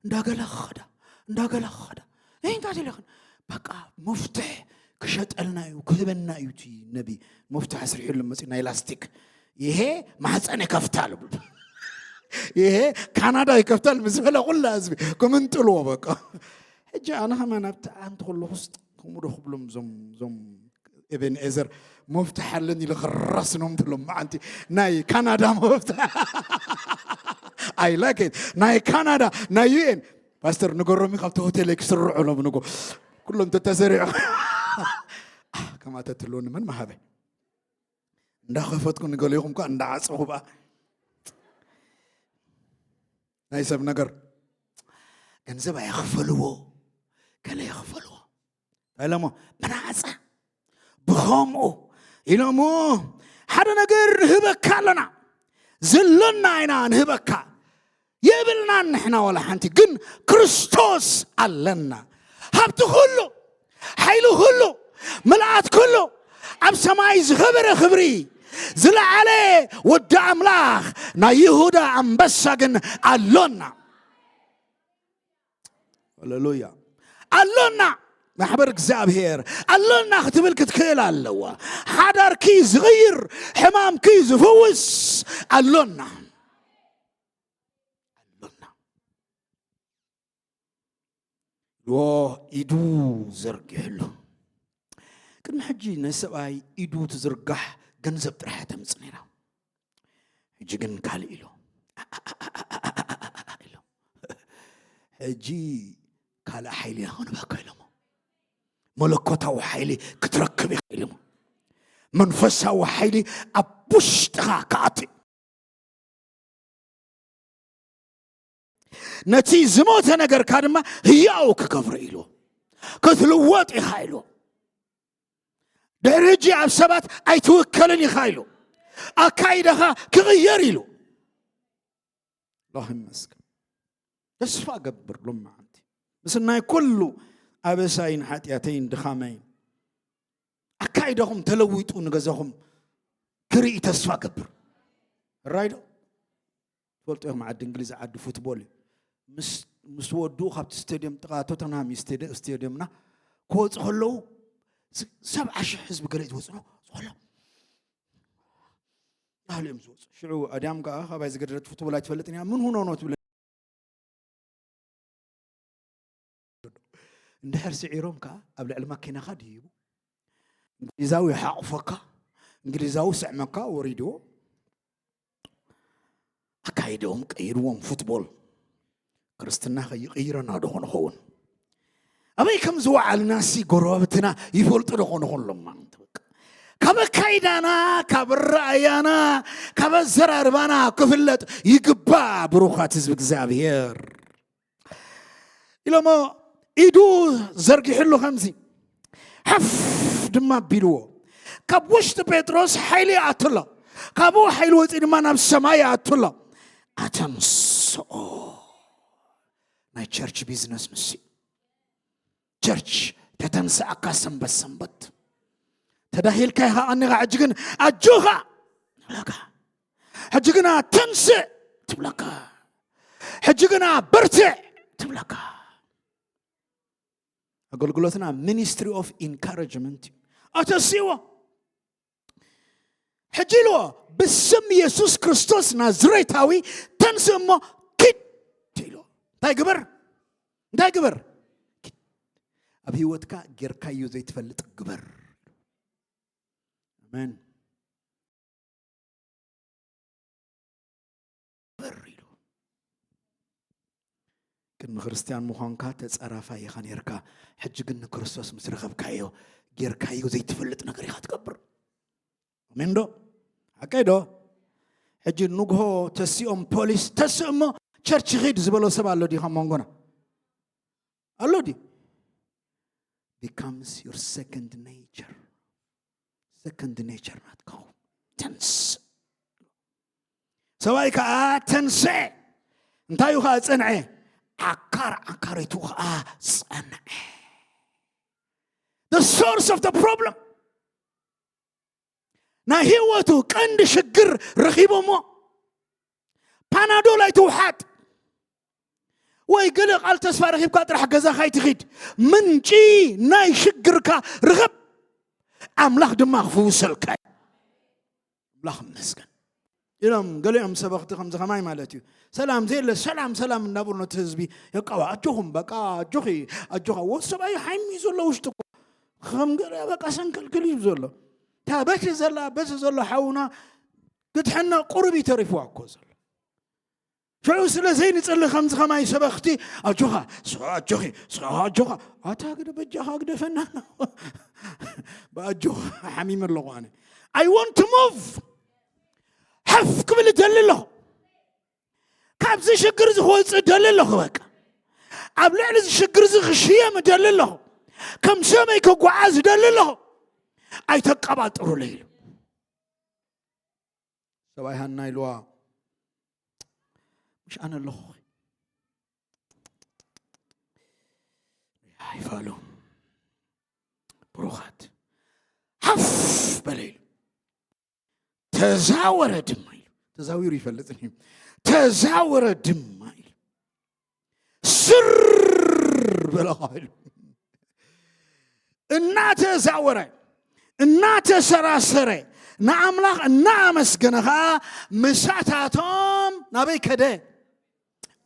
እንዳ ገለ ክኸዳ፣ እንዳ ገለ ክኸዳ። እይ፣ እንታይ ኢለኽን? በቃ መፍትሕ ክሸጠልና እዩ፣ ክህበና እዩ እቲ ነቢ። መፍትሕ ኣስሪሑሉ መጺኡ ናይ ላስቲክ። ይሄ ማህፀን ይከፍታል ብሉ። ይሄ ካናዳ ይከፍታል ምስ በለ ኩላ ህዝቢ ክምንጥልዎ በቃ። ሕጂ ኣነ ከማን ኣብቲ ኣንቲ ከለኹስ ከምኡ ዶ ክብሎም እዞም፣ እዞም ኤቤንኤዘር መፍትሕ ኣለኒ ኢለ ክራስኖም ትሎም መዓንቲ ናይ ካናዳ መፍትሕ። I like it። ናይ ካናዳ፣ ናይ ዩ ኤን። ፓስተር ንገሮም ካብቲ ሆቴል ክስርዑ ሎም ንጎ። ኩሎም ተተሰሪዑ። ከማተ ትልውኒ መን መሃበ? እንዳኸፈትኩ ንገሊኹም ከ እንዳዓጸኹ በኣ። ናይ ሰብ ነገር። ገንዘብ ኣይኽፈልዎ፣ ገለ ይኽፈልዎ። እንታይ ኢሎሞ? ብናጻ። ብኸምኡ ኢሎሞ፣ ሓደ ነገር ንህበካ ኣለና። ዘሎና ኢና ንህበካ። የብልናን ንሕና ዋላ ሓንቲ፣ ግን ክርስቶስ ኣለና። ሃብቲ ኩሉ፣ ሓይሊ ኩሉ፣ ምልኣት ኩሉ፣ ኣብ ሰማይ ዝኸበረ ክብሪ፣ ዝለዓለ ወዲ ኣምላኽ፣ ናይ ይሁዳ ኣንበሳ ግን ኣሎና። ሃሌሉያ። ኣሎና። ማሕበር እግዚኣብሔር ኣሎና ክትብል ክትክእል ኣለዋ። ሓዳርኪ ዝቕይር፣ ሕማምኪ ዝፍውስ ኣሎና። ኣሎና። ዎ ኢዱ ዘርጊሕሉ። ቅድሚ ሕጂ ንሰብኣይ ኢዱ ትዝርጋሕ ገንዘብ ጥራሕ እያ ተምጽእ ነይራ። ሕጂ ግን ካልእ ኢሉ። ኢሉ። ሕጂ ካልእ ሓይሊ ኢና ክንበካ ኢሎሞ። መለኮታዊ ሓይሊ ክትረክብ ኢኻ ኢሎሞ። መንፈሳዊ ሓይሊ ኣብ ውሽጥኻ ክኣቱ። ነቲ ዝሞተ ነገርካ ድማ ህያው ክገብሮ ኢሉ። ክትልወጥ ኢኻ ኢሉ። ድሕሪ ሕጂ ኣብ ሰባት ኣይትውከልን ኢኻ ኢሉ። ኣካይዳኻ ክቕየር ኢሉ። ኣላህ ይመስገን። ተስፋ ገብር ሎም መዓንቲ። ምስ ናይ ኩሉ ኣበሳይን ሓጢኣተይን ድኻመይን ኣካይዳኹም ተለዊጡ ንገዛኹም ክርኢ ተስፋ ገብር። ራይዶ? ትፈልጡ ኢኹም፣ ዓዲ እንግሊዝ ዓዲ ፉትቦል እዩ። ምስ፣ ምስ ወድኡ ካብቲ ስቴድየም ጥቓ ቶተንሃም እዩ ስቴድ-፣ ስቴድየምና ክወፁ ከለዉ ስ-፣ ሰብዓ ሽሕ ህዝቢ ገለ እዩ ዝወፅኖ ዝኸሎ። ናህሉ እዮም ዝወፁ። ሽዑ ኣድያም ከዓ ካባይ ዝገደለት ፉትቦል ኣይትፈልጥን እያ። ምን ሆኖ ነው ትብለ። እንድሕር ስዒሮም ከዓ ኣብ ልዕሊ ማኪናኻ ድይቡ። እንግሊዛዊ ይሓቕፈካ፣ እንግሊዛዊ ስዕመካ ወሪድዎ። ኣካይደኦም ቀይርዎም ፉትቦል። ክርስትና ከይቕይረና ዶ ኾን ኸውን? ኣበይ ከም ዝወዓልና ሲ ጎረባብትና ይፈልጡ ዶ ኾን ኾን ሎም ማለት በቃ። ካብ ኣካይዳና፣ ካብ ኣረኣያና፣ ካብ ኣዘራርባና ክፍለጥ ይግባእ ብሩኻት ህዝቢ እግዚኣብሔር። ኢሎሞ ኢዱ ዘርጊሕሉ ከምዚ ሓፍ ድማ ኣቢልዎ። ካብ ውሽጢ ጴጥሮስ ሓይሊ ይኣቱ ኣሎ። ካብኡ ሓይሊ ወፂኡ ድማ ናብ ሰማይ ይኣቱ ኣሎ። ኣተንስኦ። ናይ ቸርች ቢዝነስ ንሱ እዩ። ቸርች ተተንስኣካ ሰንበት ሰንበት ተዳሂልካ ኢኻ ቀኒኻ፣ ሕጂ ግን ኣጆኻ ትብለካ። ሕጂ ግና ተንስእ ትብለካ። ሕጂ ግና በርትዕ ትብለካ። ኣገልግሎትና ሚኒስትሪ ኦፍ ኢንካረጅመንት እዩ። ኣተስእዎ። ሕጂ ኢልዎ፣ ብስም የሱስ ክርስቶስ ናዝሬታዊ ተንስእ እሞ ኪድ ኢልዎ። እንታይ ግበር? እንታይ ግበር? ኪድ። ኣብ ህይወትካ ጌርካዮ ዘይትፈልጥ ግበር። ኣሜን። ግበር ኢሉ። ቅድሚ ክርስትያን ምዃንካ ተጻራፋይ ኢኻ ነርካ። ሕጂ ግን ንክርስቶስ ምስ ረኸብካዮ፣ ጌርካዮ ዘይትፈልጥ ነገር ኢኻ ትገብር። ኣሜን ዶ? ሓቀይ ዶ? ሕጂ ንግሆ ተሲኦም ፖሊስ፣ "ተስእ እሞ ቸርች ኺድ" ዝበሎ ሰብ ኣሎ ድዩ ካብ መንጎና? ኣሎ ድዩ? Becomes your second nature. Second nature ናትካ። ተንስእ። ሰብኣይ ከኣ ተንስአ። እንታይ እዩ ከኣ ጸንዐ? ዓካር ዓካሪቱ ከኣ ጸንዐ። The source of the problem. ናይ ህይወቱ ቀንዲ ሽግር ረኺቦሞ። ፓናዶል ኣይትውሓጥ። ወይ ገለ ቃል ተስፋ ረኺብካ ጥራሕ ገዛኻ ኣይትኺድ። ምንጪ ናይ ሽግርካ ርኸብ፣ ኣምላኽ ድማ ክፍውሰልካ እዩ። ኣምላኽ ይመስገን። ኢሎም ገሊኦም ሰበኽቲ ከምዚ ከማይ ማለት እዩ። ሰላም ዘየለ፣ ሰላም፣ ሰላም እናበሉ ነቲ ህዝቢ የቃዋ። "ኣጆኹም፣ በቃ፣ ኣጆኺ፣ ኣጆኻ። ወ ሰብኣይ ሓይሚ እዩ ዘሎ ውሽጢ እኮ። ከም ገለ በቃ ሰንከልክል እዩ ዘሎ። እታ በቲ ዘላ፣ በቲ ዘሎ ሓውና ክትሕነ ቁሩብ እዩ ተሪፍዋ እኮ ዘሎ። ሽዑ ስለ ዘይንጽሊ ከምዚ ከማይ ሰበኽቲ፣ ኣጆኻ፣ ስ-፣ ኣጆኺ፣ ስ-፣ ኣጆኻ፣ ኣታ ግደ በጃኻ ግደፈና። ብኣጆኻ ሓሚመ ኣለኹ ኣነ። I want to move. ሓፍ ክብል እደሊ ኣለኹ። ካብዚ ሽግር እዚ ክወጽእ እደሊ ኣለኹ። በቃ ኣብ ልዕሊ እዚ ሽግር እዚ ክሽየም እደሊ ኣለኹ። ከም ሰበይ ክጓዓዝ እደሊ ኣለኹ። ኣይተቀባጥሩለይ ኢሉ። ሰብኣይ ሃና ኢልዋ፣ "ምሽ ኣነ ኣለኹ። ኣይፋሉ ብሩኻት ሓፍ በለ" ኢሉ። ተዛወረ ድማ ኢሉ። ተዛዊሩ ይፈልጥ እዩ። ተዛወረ ድማ ኢሉ። ስር በለ ኢሉ። እናተዛወረ፣ እናተሰራሰረ፣ ንኣምላኽ እናኣመስገነ ኸኣ ምሳታቶም ናበይ ከደ?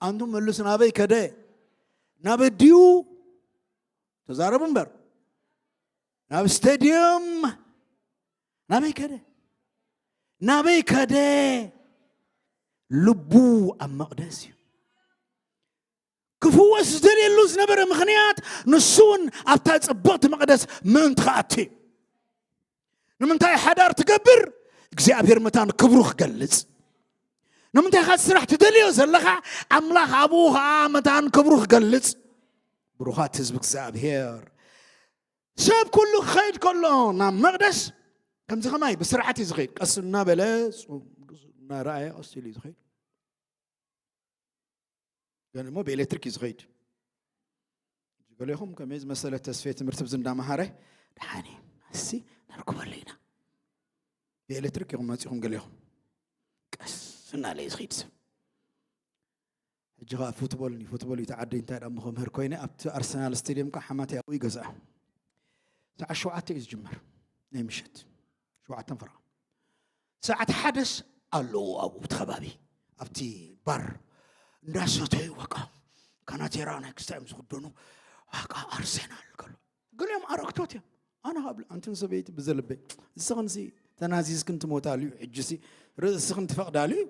ኣንቱም መልሱ፣ ናበይ ከደ? ናብ ድዩ? ተዛረቡ እምበር። ናብ ስቴድየም ናበይ ከደ? ናበይ ከደ? ልቡ ኣብ መቕደስ እዩ። ክፍወስ ዝደልየሉ ዝነበረ ምኽንያት ንሱ እውን ኣብታ ጽብቕቲ መቕደስ ምእንቲ ክኣቱ እዩ። ንምንታይ ሓዳር ትገብር? እግዚኣብሔር መታን ክብሩ ክገልጽ። ንምንታይ ኢኻ ስራሕ ትደልዮ ዘለኻ? ኣምላኽ ኣብኡ ኸዓ መታን ክብሩ ክገልጽ። ብሩኻት ህዝቢ እግዚኣብሔር፣ ሰብ ኩሉ ክኸይድ ከሎ ናብ መቕደስ ከምዚ ኸማይ ብስርዓት እዩ ዝኸይድ። ቀስ እናበለ እናረኣየ ቀስ ኢሉ እዩ ዝኸይድ። ግን እሞ ብኤሌክትሪክ እዩ ዝኸይድ። ገሌኹም ከመይ ዝመሰለ ተስፌ ትምህርቲ ብዚ እንዳመሃረ፣ ደሓን እዩ፣ እሲ ነርክበሉ ኢና። ብኤሌክትሪክ ኢኹም መጺኹም ገሌኹም። ቀስ እናለ እዩ ዝኸይድ ሰብ። ሕጂ ኸኣ ፉትቦል፣ ፉትቦል እዩ ተዓዲ። እንታይ ደኣ እሞ ክምህር ኮይነ፣ ኣብቲ ኣርሰናል ስቴድየም ከኣ ሓማተይ ኣብኡ ይገዝኣ። ሰዓት ሸውዓተ እዩ ዝጅመር ናይ ምሸት። ሸውዓተን ፈረቓ። ሰዓት ሓደስ ኣለዉ ኣብኡ እቲ ከባቢ፣ ኣብቲ ባር እንዳሰተዩ፣ በቃ ካናቴራ ናይ ክስታይ እዮም ዝኽደኑ። በቃ ኣርሰናል ከሎ፣ ገሊኦም ኣረግቶት እዮም። ኣነ ካብ ኣንትን ሰበይቲ ብዘለበይ፣ እስኽንሲ ተናዚዝክን ትሞታሉ እዩ፣ ሕጂሲ ርእስኽን ትፈቕዳሉ እዩ።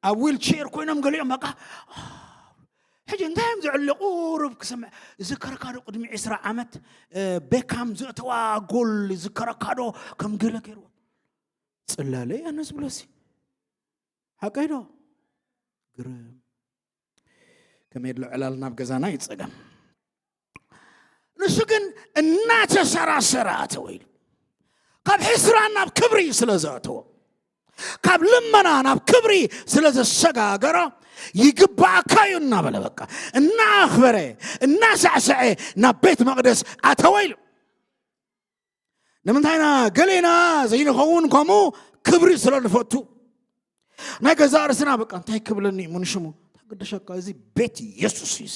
ኣብ ዊልቸር ኮይኖም ገሊኦም በቃ፣ ሕጂ እንታይ እዮም ዝዕሊ? ቁሩብ ክሰምዕ ዝከረካ ዶ? ቅድሚ ዕስራ ዓመት፣ እ፣ ቤካም ዘእተዋ ጎል ዝከረካ ዶ? ከም ገለ ገይርዎ። ጽላለይ ኣነ ዝብሎሲ። ሓቀይ ዶ? ግርም። ከመይ ድሎ ዕላል ናብ ገዛና እዩ ጸገም። ንሱ ግን እናተሰራሰረ ኣተወ ኢሉ። ካብ ሕስራ ናብ ክብሪ ስለ ዘእተዎ፣ ካብ ልመና ናብ ክብሪ ስለ ዘሰጋገሮ፣ "ይግባኣካ እዩ" እናበለ፣ በቃ እናኣኽበረ፣ እናሳዕሰዐ ናብ ቤት መቕደስ ኣተወ ኢሉ። ንምንታይና ገሌና ዘይንኸውን ከምኡ? ክብሪ ስለ ንፈቱ። ናይ ገዛ ርእስና በቃ እንታይ ክብለኒ እሞ ንሽሙ? እንታይ ግደሸካ? እዚ ቤት የሱስ እዩ እዚ።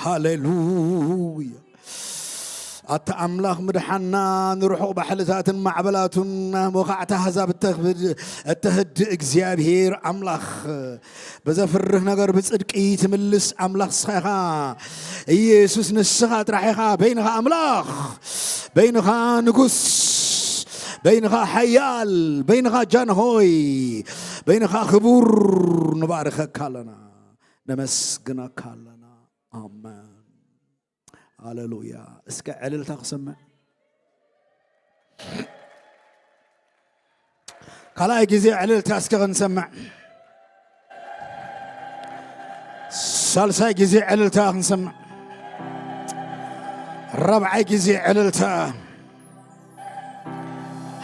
ሃሌሉያ። ኣታ ኣምላኽ ምድሓና፣ ንርሑቕ ባሕልታትን ማዕበላቱን፣ መዃዕቲ ኣህዛብ እተኽብድ፣ እተህድእ እግዚኣብሔር ኣምላኽ፣ ብዘፍርህ ነገር ብጽድቂ ትምልስ ኣምላኽ ንስኻ ኢኻ። ኢየሱስ ንስኻ ጥራሕ ኢኻ፣ በይንኻ ኣምላኽ፣ በይንኻ ንጉስ፣ በይንኻ ሓያል፣ በይንኻ ጃንሆይ፣ በይንኻ ክቡር። ንባርኸካ ኣለና፣ ነመስግነካ ኣለና። ኣሜን። ሃሌሉያ። እስከ ዕልልታ ክሰምዕ። ካልኣይ ግዜ ዕልልታ እስከ ክንሰምዕ። ሳልሳይ ግዜ ዕልልታ ክንሰምዕ። ራብዓይ ግዜ ዕልልታ።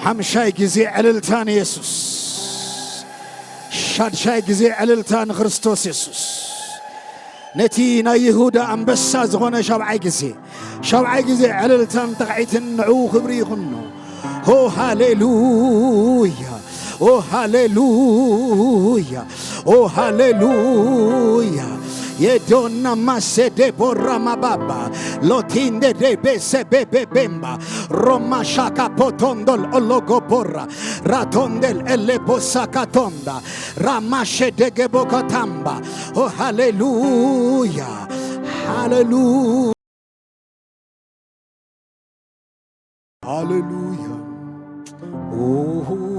ሓምሻይ ግዜ ዕልልታ ንየሱስ። ሻድሻይ ግዜ ዕልልታ ንክርስቶስ የሱስ። ነቲ ናይ ይሁዳ ኣንበሳ ዝኾነ ሻብዓይ ግዜ፣ ሻብዓይ ግዜ ዕልልታን ጥቕዒትን ንዕኡ ክብሪ ይኹኖ። ኦ ሃሌሉያ፣ ኦ ሃሌሉያ፣ ኦ ሃሌሉያ። የዶና ማሴ ዴቦራ ማባባ ሎቲንዴ ዴቤሴ ቤቤቤምባ ሮማ ሻካ ፖቶንዶል ኦሎጎቦራ ራቶንዴል ኤሌቦሳካቶንዳ ራማሼ ደገቦካታምባ። ኦ ሃሌሉያ፣ ሃሌሉያ፣ ሃሌሉያ። ኦ